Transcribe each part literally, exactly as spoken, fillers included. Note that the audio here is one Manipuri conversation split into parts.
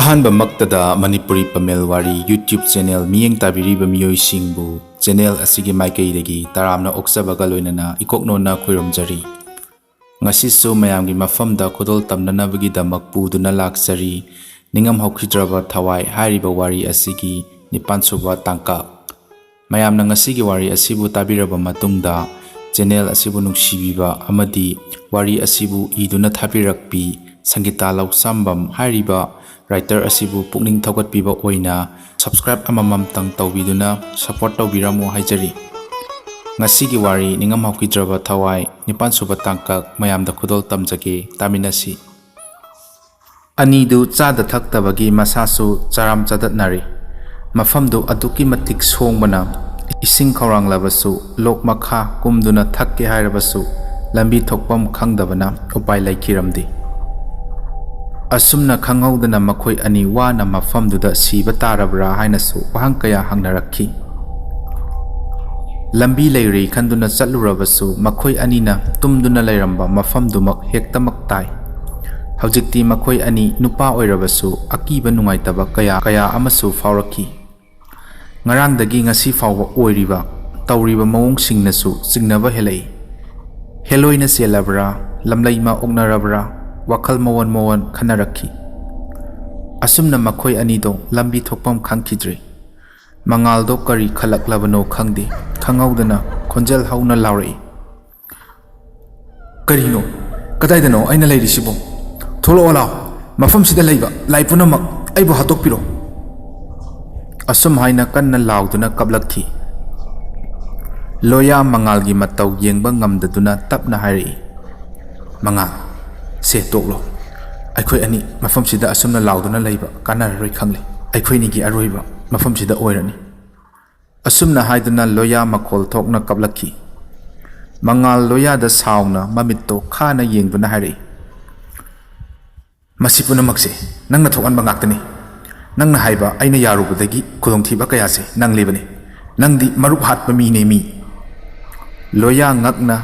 ꯑꯍꯥꯟꯕꯃꯛꯇꯗ ꯃꯅꯤꯄꯨꯔꯤ ꯄꯃꯦꯜ ꯋꯥꯔꯤ YouTube ꯆꯦꯅꯦꯜ ꯃꯤꯠꯌꯦꯡ ꯇꯥꯕꯤꯔꯤꯕ ꯃꯤꯑꯣꯏꯁꯤꯡꯕꯨ ꯆꯦꯅꯦꯜ ꯑꯁꯤꯒꯤ ꯃꯥꯏꯀꯩꯗꯒꯤ ꯇꯔꯥꯝꯅ ꯑꯣꯛꯆꯕꯒ ꯂꯣꯏꯅꯅ ꯏꯀꯣꯛꯅꯣꯟꯅ ꯈꯣꯏꯔꯝꯖꯔꯤ꯫ ꯉꯁꯤꯁꯨ ꯃꯌꯥꯝꯒꯤ ꯃꯐꯝꯗ ꯈꯨꯗꯣꯜ ꯇꯝꯅꯅꯕꯒꯤꯗꯃꯛ ꯄꯨꯗꯨꯅ ꯂꯥꯛꯆꯔꯤ꯫ ꯅꯤꯡꯉꯝ ꯍꯧꯈꯤꯗ꯭ꯔꯕ ꯊꯋꯥꯏ ꯍꯥꯏꯔꯤꯕ ꯋꯥꯔꯤ ꯑꯁꯤꯒꯤ ꯅꯤꯄꯥꯟꯁꯨꯕ ꯇꯥꯡꯀꯛ꯫ ꯃꯌꯥꯝꯅ ꯉꯁꯤꯒꯤ ꯋꯥꯔꯤ ꯑꯁꯤꯕꯨ ꯇꯥꯕꯤꯔꯕ ꯃꯇꯨꯡꯗ, ꯆꯦꯅꯦꯜ ꯑꯁꯤꯕꯨ ꯅꯨꯡꯁꯤꯕꯤꯕ ꯑꯃꯗꯤ ꯋꯥꯔꯤ ꯑꯁꯤꯕꯨ ꯏꯗꯨꯅ ꯊꯥꯕꯤꯔꯛꯄꯤ ꯁꯪꯒꯤꯇꯥ ꯂꯧꯁꯥꯝꯕꯝ ꯍꯥꯏꯔꯤꯕ ꯔꯥꯏꯇꯔ ꯑꯁꯤꯕꯨ ꯄꯨꯛꯅꯤꯡ ꯊꯧꯒꯠꯄꯤꯕ ꯑꯣꯏꯅ subscribe ꯑꯃꯃꯝꯇꯪ ꯇꯧꯕꯤꯗꯨꯅ support ꯇꯧꯕꯤꯔꯝꯃꯨ ꯍꯥꯏꯖꯔꯤ꯫ ꯉꯁꯤꯒꯤ ꯋꯥꯔꯤ ꯅꯤꯡꯉꯝ ꯍꯧꯈꯤꯗ꯭ꯔꯕ ꯊꯋꯥꯏ ꯅꯤꯄꯥꯟꯁꯨꯕ ꯇꯥꯡꯀꯛ ꯃꯌꯥꯝꯗ ꯈꯨꯗꯣꯜ ꯇꯝꯖꯒꯦ, ꯇꯥꯃꯤꯟꯅꯁꯤ꯫ ꯑꯅꯤꯗꯨ ꯆꯥꯗ ꯊꯛꯇꯕꯒꯤ ꯃꯁꯥꯁꯨ ꯆꯔꯥꯝ ꯆꯗꯠꯅꯔꯤ꯫ ꯃꯐꯝꯗꯨ ꯑꯗꯨꯛꯀꯤ ꯃꯇꯤꯛ ꯁꯣꯡꯕꯅ ꯏꯁꯤꯡ ꯈꯧꯔꯥꯡꯂꯕꯁꯨ ꯂꯣꯛ ꯃꯈꯥ ꯀꯨꯝꯗꯨꯅ ꯊꯛꯀꯦ ꯍꯥꯏꯔꯕꯁꯨ ꯂꯝꯕꯤ ꯊꯣꯛꯐꯝ ꯈꯪꯗꯕꯅ ꯎꯄꯥꯏ ꯂꯩꯈꯤꯔꯝꯗꯦ꯫ ꯑꯁꯨꯝꯅ ꯈꯪꯍꯧꯗꯅ ꯃꯈꯣꯏ ꯑꯅꯤ ꯋꯥꯅ ꯃꯐꯝꯗꯨꯗ ꯁꯤꯕ ꯇꯥꯔꯕ꯭ꯔꯥ ꯍꯥꯏꯅꯁꯨ ꯋꯥꯍꯪ ꯀꯌꯥ ꯍꯪꯅꯔꯛꯈꯤ꯫ ꯂꯝꯕꯤ ꯂꯩꯔꯦ ꯈꯟꯗꯨꯅ ꯆꯠꯂꯨꯔꯕꯁꯨ ꯃꯈꯣꯏ ꯑꯅꯤꯅ ꯇꯨꯝꯗꯨꯅ ꯂꯩꯔꯝꯕ ꯃꯐꯝꯗꯨꯃꯛ ꯍꯦꯛꯇꯃꯛ ꯇꯥꯏ꯫ ꯍꯧꯖꯤꯛꯇꯤ ꯃꯈꯣꯏ ꯑꯅꯤ ꯅꯨꯄꯥ ꯑꯣꯏꯔꯕꯁꯨ ꯑꯀꯤꯕ ꯅꯨꯡꯉꯥꯏꯇꯕ ꯀꯌꯥ ꯀꯌꯥ ꯑꯃꯁꯨ ꯐꯥꯎꯔꯛꯈꯤ꯫ ꯉꯔꯥꯡꯗꯒꯤ ꯉꯁꯤ ꯐꯥꯎꯕ ꯑꯣꯏꯔꯤꯕ ꯇꯧꯔꯤꯕ ꯃꯑꯣꯡꯁꯤꯡꯅꯁꯨ ꯆꯤꯡꯅꯕ ꯍꯦꯜꯂꯛꯏ꯫ ꯍꯦꯂꯣꯏꯅ ꯆꯦꯜꯂꯕ꯭ꯔꯥ, ꯂꯝꯂꯩꯃ ꯑꯣꯛꯅꯔꯕ꯭ꯔꯥ, ꯋꯥꯈꯜ ꯃꯑꯣꯟ ꯃꯑꯣꯟ ꯈꯟꯅꯔꯛꯈꯤ꯫ ꯑꯁꯨꯝꯅ ꯃꯈꯣꯏ ꯑꯅꯤꯗꯣ ꯂꯝꯕꯤ ꯊꯣꯛꯐꯝ ꯈꯪꯈꯤꯗ꯭ꯔꯦ꯫ ꯃꯉꯥꯜꯗꯣ ꯀꯔꯤ ꯈꯜꯂꯛꯂꯕꯅꯣ ꯈꯪꯗꯦ, ꯈꯪꯍꯧꯗꯅ ꯈꯣꯟꯖꯦꯜ ꯍꯧꯅ ꯂꯥꯎꯔꯛꯏ꯫ "ꯀꯔꯤꯅꯣ? ꯀꯗꯥꯏꯗꯅꯣ ꯑꯩꯅ ꯂꯩꯔꯤꯁꯤꯕꯣ? ꯊꯣꯛꯂꯛꯑꯣ ꯂꯥꯎ꯫ ꯃꯐꯝꯁꯤꯗ ꯂꯩꯕ ꯂꯥꯏ ꯄꯨꯝꯅꯃꯛ ꯑꯩꯕꯨ ꯍꯥꯠꯇꯣꯛꯄꯤꯔꯣ!" ꯑꯁꯨꯝ ꯍꯥꯏꯅ ꯀꯟꯅ ꯂꯥꯎꯗꯨꯅ ꯀꯞꯂꯛꯈꯤ꯫ ꯂꯣꯌꯥ ꯃꯉꯥꯜꯒꯤ ꯃꯇꯧ ꯌꯦꯡꯕ ꯉꯝꯗꯗꯨꯅ ꯇꯞꯅ ꯍꯥꯏꯔꯛꯏ, "ꯃꯉꯥꯜ, ꯁꯦ ꯇꯣꯛꯂꯣ꯫ ꯑꯩꯈꯣꯏ ꯑꯅꯤ ꯃꯐꯝꯁꯤꯗ ꯑꯁꯨꯝꯅ ꯂꯥꯎꯗꯨꯅ ꯂꯩꯕ ꯀꯥꯟꯅꯔꯔꯣꯏ ꯈꯪꯂꯦ꯫ ꯑꯩꯈꯣꯏꯅꯤꯒꯤ ꯑꯔꯣꯏꯕ ꯃꯐꯝꯁꯤꯗ ꯑꯣꯏꯔꯅꯤ꯫" ꯑꯁꯨꯝꯅ ꯍꯥꯏꯗꯨꯅ ꯂꯣꯌꯥ ꯃꯈꯣꯜ ꯊꯣꯛꯅ ꯀꯞꯂꯛꯈꯤ꯫ ꯃꯉꯥꯜ ꯂꯣꯌꯥꯗ ꯁꯥꯎꯅ ꯃꯃꯤꯠꯇꯣ ꯈꯥꯅ ꯌꯦꯡꯗꯨꯅ ꯍꯥꯏꯔꯛꯏ, "ꯃꯁꯤ ꯄꯨꯝꯅꯃꯛꯁꯦ ꯅꯪꯅ ꯊꯣꯛꯍꯟꯕ ꯉꯥꯛꯇꯅꯤ꯫ ꯅꯪꯅ ꯍꯥꯏꯕ ꯑꯩꯅ ꯌꯥꯔꯨꯕꯗꯒꯤ ꯈꯨꯗꯣꯡꯊꯤꯕ ꯀꯌꯥꯁꯦ ꯅꯪꯂꯤꯕꯅꯤ꯫ ꯅꯪꯗꯤ ꯃꯔꯨꯞ ꯍꯥꯠꯄ ꯃꯤꯅꯦ ꯃꯤ꯫" ꯂꯣꯌꯥ ꯉꯛꯅ,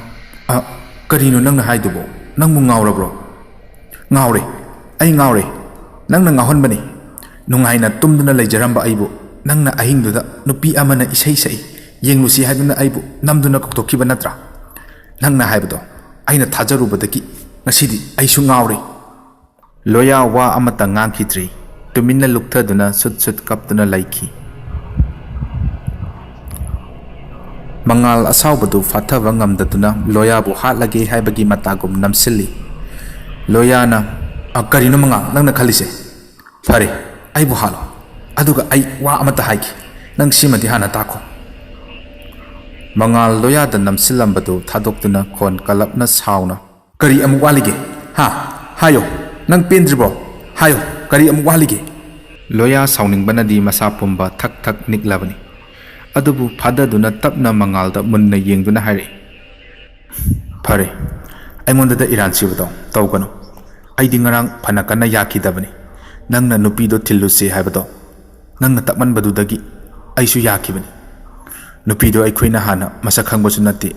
"ꯑ, ꯀꯔꯤꯅꯣ ꯅꯪꯅ ꯍꯥꯏꯗꯨꯕꯣ? ꯅꯪꯕꯨ ꯉꯥꯎꯔꯕ꯭ꯔꯣ?" "ꯉꯥꯎꯔꯦ, ꯑꯩ ꯉꯥꯎꯔꯦ꯫ ꯅꯪꯅ ꯉꯥꯎꯍꯟꯕꯅꯤ꯫ ꯅꯨꯡꯉꯥꯏꯅ ꯇꯨꯝꯗꯨꯅ ꯂꯩꯖꯔꯝꯕ ꯑꯩꯕꯨ ꯅꯪꯅ ꯑꯍꯤꯡꯗꯨꯗ ꯅꯨꯄꯤ ꯑꯃꯅ ꯏꯁꯩ ꯁꯛꯏ, ꯌꯦꯡꯂꯨꯁꯤ ꯍꯥꯏꯗꯨꯅ ꯑꯩꯕꯨ ꯅꯝꯗꯨꯅ ꯀꯧꯊꯣꯛꯈꯤꯕ ꯅꯠꯇ꯭ꯔꯥ? ꯅꯪꯅ ꯍꯥꯏꯕꯗꯣ ꯑꯩꯅ ꯊꯥꯖꯔꯨꯕꯗꯒꯤ ꯉꯁꯤꯗꯤ ꯑꯩꯁꯨ ꯉꯥꯎꯔꯦ꯫ ꯂꯣꯌꯥ ꯋꯥ ꯑꯃꯠꯇ ꯉꯥꯡꯈꯤꯗ꯭ꯔꯤ꯫ ꯇꯨꯃꯤꯟꯅ ꯂꯨꯞꯊꯗꯨꯅ ꯁꯨꯠ ꯁꯨꯠ ꯀꯞꯇꯨꯅ ꯂꯩꯈꯤ꯫ ꯃꯉꯥꯜ ꯑꯁꯥꯎꯕꯗꯨ ꯐꯥꯊꯕ ꯉꯝꯗꯗꯨꯅ ꯂꯣꯌꯥꯕꯨ ꯍꯥꯠꯂꯒꯦ ꯍꯥꯏꯕꯒꯤ ꯃꯇꯥꯒꯨꯝ ꯅꯝꯁꯤꯜꯂꯤ꯫ ꯂꯣꯌꯥꯅ, "ꯑ, ꯀꯔꯤꯅꯣ ꯃꯉꯥꯜ, ꯅꯪꯅ ꯈꯜꯂꯤꯁꯦ? ꯐꯔꯦ, ꯑꯩꯕꯨ ꯍꯥꯠꯂꯣ, ꯑꯗꯨꯒ ꯑꯩ ꯋꯥ ꯑꯃꯠꯇ ꯍꯥꯏꯒꯦ꯫ ꯅꯪ ꯁꯤꯃꯗꯤ ꯍꯥꯟꯅ ꯇꯥꯈꯣ꯫" ꯃꯉꯥꯜ ꯂꯣꯌꯥꯗ ꯅꯝꯁꯤꯜꯂꯝꯕꯗꯨ ꯊꯥꯗꯣꯛꯇꯨꯅ ꯈꯣꯟ ꯀꯜꯂꯞꯅ ꯁꯥꯎꯅ, "ꯀꯔꯤ ꯑꯃꯨꯛ ꯋꯥꯠꯂꯤꯒꯦ? ꯍꯥ? ꯍꯥꯏꯌꯣ꯫ ꯅꯪ ꯄꯦꯟꯗ꯭ꯔꯤꯕ꯭ꯔꯣ? ꯍꯥꯏꯌꯣ, ꯀꯔꯤ ꯑꯃꯨꯛ ꯋꯥꯠꯂꯤꯒꯦ?" ꯂꯣꯌꯥ ꯁꯥꯎꯅꯤꯡꯕꯅꯗꯤ ꯃꯁꯥ ꯄꯨꯝꯕ ꯊꯛ ꯊꯛ ꯅꯤꯛꯂꯕꯅꯤ꯫ ꯑꯗꯨꯕꯨ ꯐꯥꯗꯗꯨꯅ ꯇꯞꯅ ꯃꯉꯥꯜꯗ ꯃꯨꯟꯅ ꯌꯦꯡꯗꯨꯅ ꯍꯥꯏꯔꯛꯏ, "ꯐꯔꯦ, ꯑꯩꯉꯣꯟꯗꯗ ꯏꯔꯥꯟ ꯁꯤꯕꯗꯣ ꯇꯧꯒꯅꯨ꯫ ꯑꯩꯗꯤ ꯉꯔꯥꯡ ꯐꯅ ꯀꯟꯅ ꯌꯥꯈꯤꯗꯕꯅꯤ꯫ ꯅꯪꯅ ꯅꯨꯄꯤꯗꯣ ꯊꯤꯜꯂꯨꯁꯤ ꯍꯥꯏꯕꯗꯣ ꯅꯪꯅ ꯇꯛꯃꯟꯕꯗꯨꯗꯒꯤ ꯑꯩꯁꯨ ꯌꯥꯈꯤꯕꯅꯤ꯫ ꯅꯨꯄꯤꯗꯣ ꯑꯩꯈꯣꯏꯅ ꯍꯥꯟꯅ ꯃꯁꯛ ꯈꯪꯕꯁꯨ ꯅꯠꯇꯦ,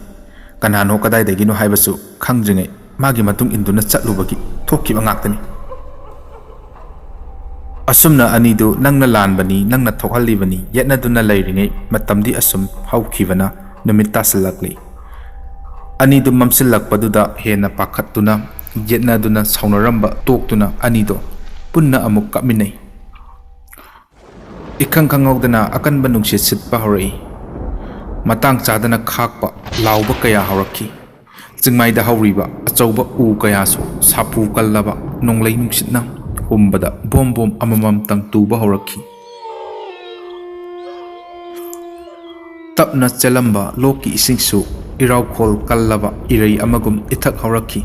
ꯀꯅꯥꯅꯣ ꯀꯗꯥꯏꯗꯒꯤꯅꯣ ꯍꯥꯏꯕꯁꯨ ꯈꯪꯗ꯭ꯔꯤꯉꯩ ꯃꯥꯒꯤ ꯃꯇꯨꯡ ꯏꯟꯗꯨꯅ ꯆꯠꯂꯨꯕꯒꯤ ꯊꯣꯛꯈꯤꯕ ꯉꯥꯛꯇꯅꯤ꯫ ꯑꯁꯨꯝꯅ ꯑꯅꯤꯗꯨ ꯅꯪꯅ ꯂꯥꯟꯕꯅꯤ, ꯅꯪꯅ ꯊꯣꯛꯍꯜꯂꯤꯕꯅꯤ, ꯌꯦꯠꯅꯗꯨꯅ ꯂꯩꯔꯤꯉꯩ ꯃꯇꯝꯗꯤ ꯑꯁꯨꯝ ꯍꯧꯈꯤꯕꯅ ꯅꯨꯃꯤꯠ ꯇꯥꯁꯤꯜꯂꯛꯂꯤ꯫ ꯑꯅꯤꯗꯨ ꯃꯝꯁꯤꯜꯂꯛꯄꯗꯨꯗ ꯍꯦꯟꯅ ꯄꯥꯈꯠꯇꯨꯅ, ꯌꯦꯠꯅꯗꯨꯅ ꯁꯥꯎꯅꯔꯝꯕ ꯇꯣꯛꯇꯨꯅ ꯑꯅꯤꯗꯣ ꯄꯨꯟꯅ ꯑꯃꯨꯛ ꯀꯞꯃꯤꯟꯅꯩ꯫ ꯏꯈꯪ ꯈꯪꯍꯧꯗꯅ ꯑꯀꯟꯕ ꯅꯨꯡꯁꯤꯠ ꯁꯤꯠꯄ ꯍꯧꯔꯛꯏ꯫ ꯃꯇꯥꯡ ꯆꯥꯗꯅ ꯈꯥꯛꯄ, ꯂꯥꯎꯕ ꯀꯌꯥ ꯍꯧꯔꯛꯈꯤ꯫ ꯆꯤꯡꯃꯥꯏꯗ ꯍꯧꯔꯤꯕ ꯑꯆꯧꯕ ꯎ ꯀꯌꯥꯁꯨ ꯁꯥꯐꯨ ꯀꯜꯂꯕ ꯅꯣꯡꯂꯩ ꯅꯨꯡꯁꯤꯠꯅ ꯍꯨꯝꯕꯗ ꯕꯣꯝ ꯕꯣꯝ ꯑꯃꯃꯝꯇꯪ ꯇꯨꯕ ꯍꯧꯔꯛꯈꯤ꯫ ꯇꯞꯅ ꯆꯦꯜꯂꯝꯕ ꯂꯣꯛꯀꯤ ꯏꯁꯤꯡꯁꯨ ꯏꯔꯥꯎꯈꯣꯜ ꯀꯜꯂꯕ ꯏꯔꯩ ꯑꯃꯒꯨꯝ ꯏꯊꯛ ꯍꯧꯔꯛꯈꯤ꯫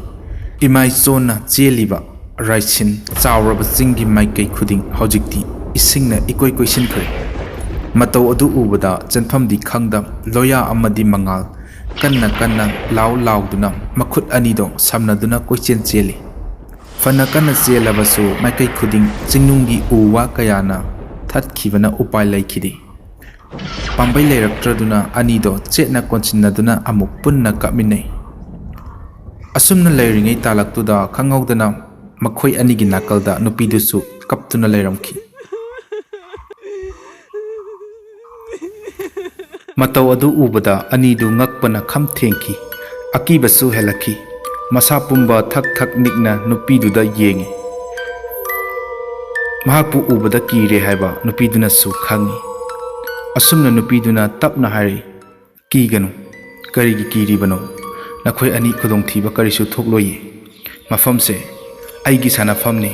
ꯏꯃꯥꯏ ꯆꯣꯟꯅ ꯆꯦꯜꯂꯤꯕ ꯔꯥꯏꯁꯤꯟ ꯆꯥꯎꯔꯕ ꯆꯤꯡꯒꯤ ꯃꯥꯏꯀꯩ ꯈꯨꯗꯤꯡ ꯍꯧꯖꯤꯛꯇꯤ ꯏꯁꯤꯡꯅ ꯏꯀꯣꯏ ꯀꯣꯏꯁꯤꯟꯈ꯭ꯔꯦ꯫ ꯃꯇꯧ ꯑꯗꯨ ꯎꯕꯗ ꯆꯦꯟꯐꯝꯗꯤ ꯈꯪꯗ ꯂꯣꯌꯥ ꯑꯃꯗꯤ ꯃꯉꯥꯜ ꯀꯟꯅ ꯀꯟꯅ ꯂꯥꯎ ꯂꯥꯎꯗꯨꯅ ꯃꯈꯨꯠ ꯑꯅꯤꯗꯣ ꯁꯝꯅꯗꯨꯅ ꯀꯣꯏꯆꯦꯟ ꯆꯦꯜꯂꯤ꯫ ꯐꯅ ꯀꯟꯅ ꯆꯦꯜꯂꯕꯁꯨ ꯃꯥꯏꯀꯩ ꯈꯨꯗꯤꯡ ꯆꯤꯡꯅꯨꯡꯒꯤ ꯎ ꯋꯥ ꯀꯌꯥꯅ ꯊꯠꯈꯤꯕꯅ ꯎꯄꯥꯏ ꯂꯩꯈꯤꯗꯦ꯫ ꯄꯥꯝꯕꯩ ꯂꯩꯔꯛꯇ꯭ꯔꯗꯨꯅ ꯑꯅꯤꯗꯣ ꯆꯦꯠꯅ ꯀꯣꯟꯁꯤꯟꯅꯗꯨꯅ ꯑꯃꯨꯛ ꯄꯨꯟꯅ ꯀꯞꯃꯤꯟꯅꯩ꯫ ꯑꯁꯨꯝꯅ ꯂꯩꯔꯤꯉꯩ ꯇꯥꯂꯛꯇꯨꯗ ꯈꯪꯍꯧꯗꯅ ꯃꯈꯣꯏ ꯑꯅꯤꯒꯤ ꯅꯥꯀꯜꯗ ꯅꯨꯄꯤꯗꯨꯁꯨ ꯀꯞꯇꯨꯅ ꯂꯩꯔꯝꯈꯤ꯫ ꯃꯇꯧ ꯑꯗꯨ ꯎꯕꯗ ꯑꯅꯤꯗꯨ ꯉꯛꯄꯅ ꯈꯝ ꯊꯦꯡꯈꯤ꯫ ꯑꯀꯤꯕꯁꯨ ꯍꯦꯜꯂꯛꯈꯤ꯫ ꯃꯁꯥ ꯄꯨꯝꯕ ꯊꯛ ꯊꯛ ꯅꯤꯛꯅ ꯅꯨꯄꯤꯗꯨꯗ ꯌꯦꯡꯉꯤ꯫ ꯃꯍꯥꯛꯄꯨ ꯎꯕꯗ ꯀꯤꯔꯦ ꯍꯥꯏꯕ ꯅꯨꯄꯤꯗꯨꯅꯁꯨ ꯈꯪꯉꯤ꯫ ꯑꯁꯨꯝꯅ ꯅꯨꯄꯤꯗꯨꯅ ꯇꯞꯅ ꯍꯥꯏꯔꯛꯏ, "ꯀꯤꯒꯅꯨ꯫ ꯀꯔꯤꯒꯤ ꯀꯤꯔꯤꯕꯅꯣ? ꯅꯈꯣꯏ ꯑꯅꯤ ꯈꯨꯗꯣꯡꯊꯤꯕ ꯀꯔꯤꯁꯨ ꯊꯣꯛꯂꯣꯏꯌꯦ꯫ ꯃꯐꯝꯁꯦ ꯑꯩꯒꯤ ꯁꯥꯟꯅꯐꯝꯅꯤ꯫"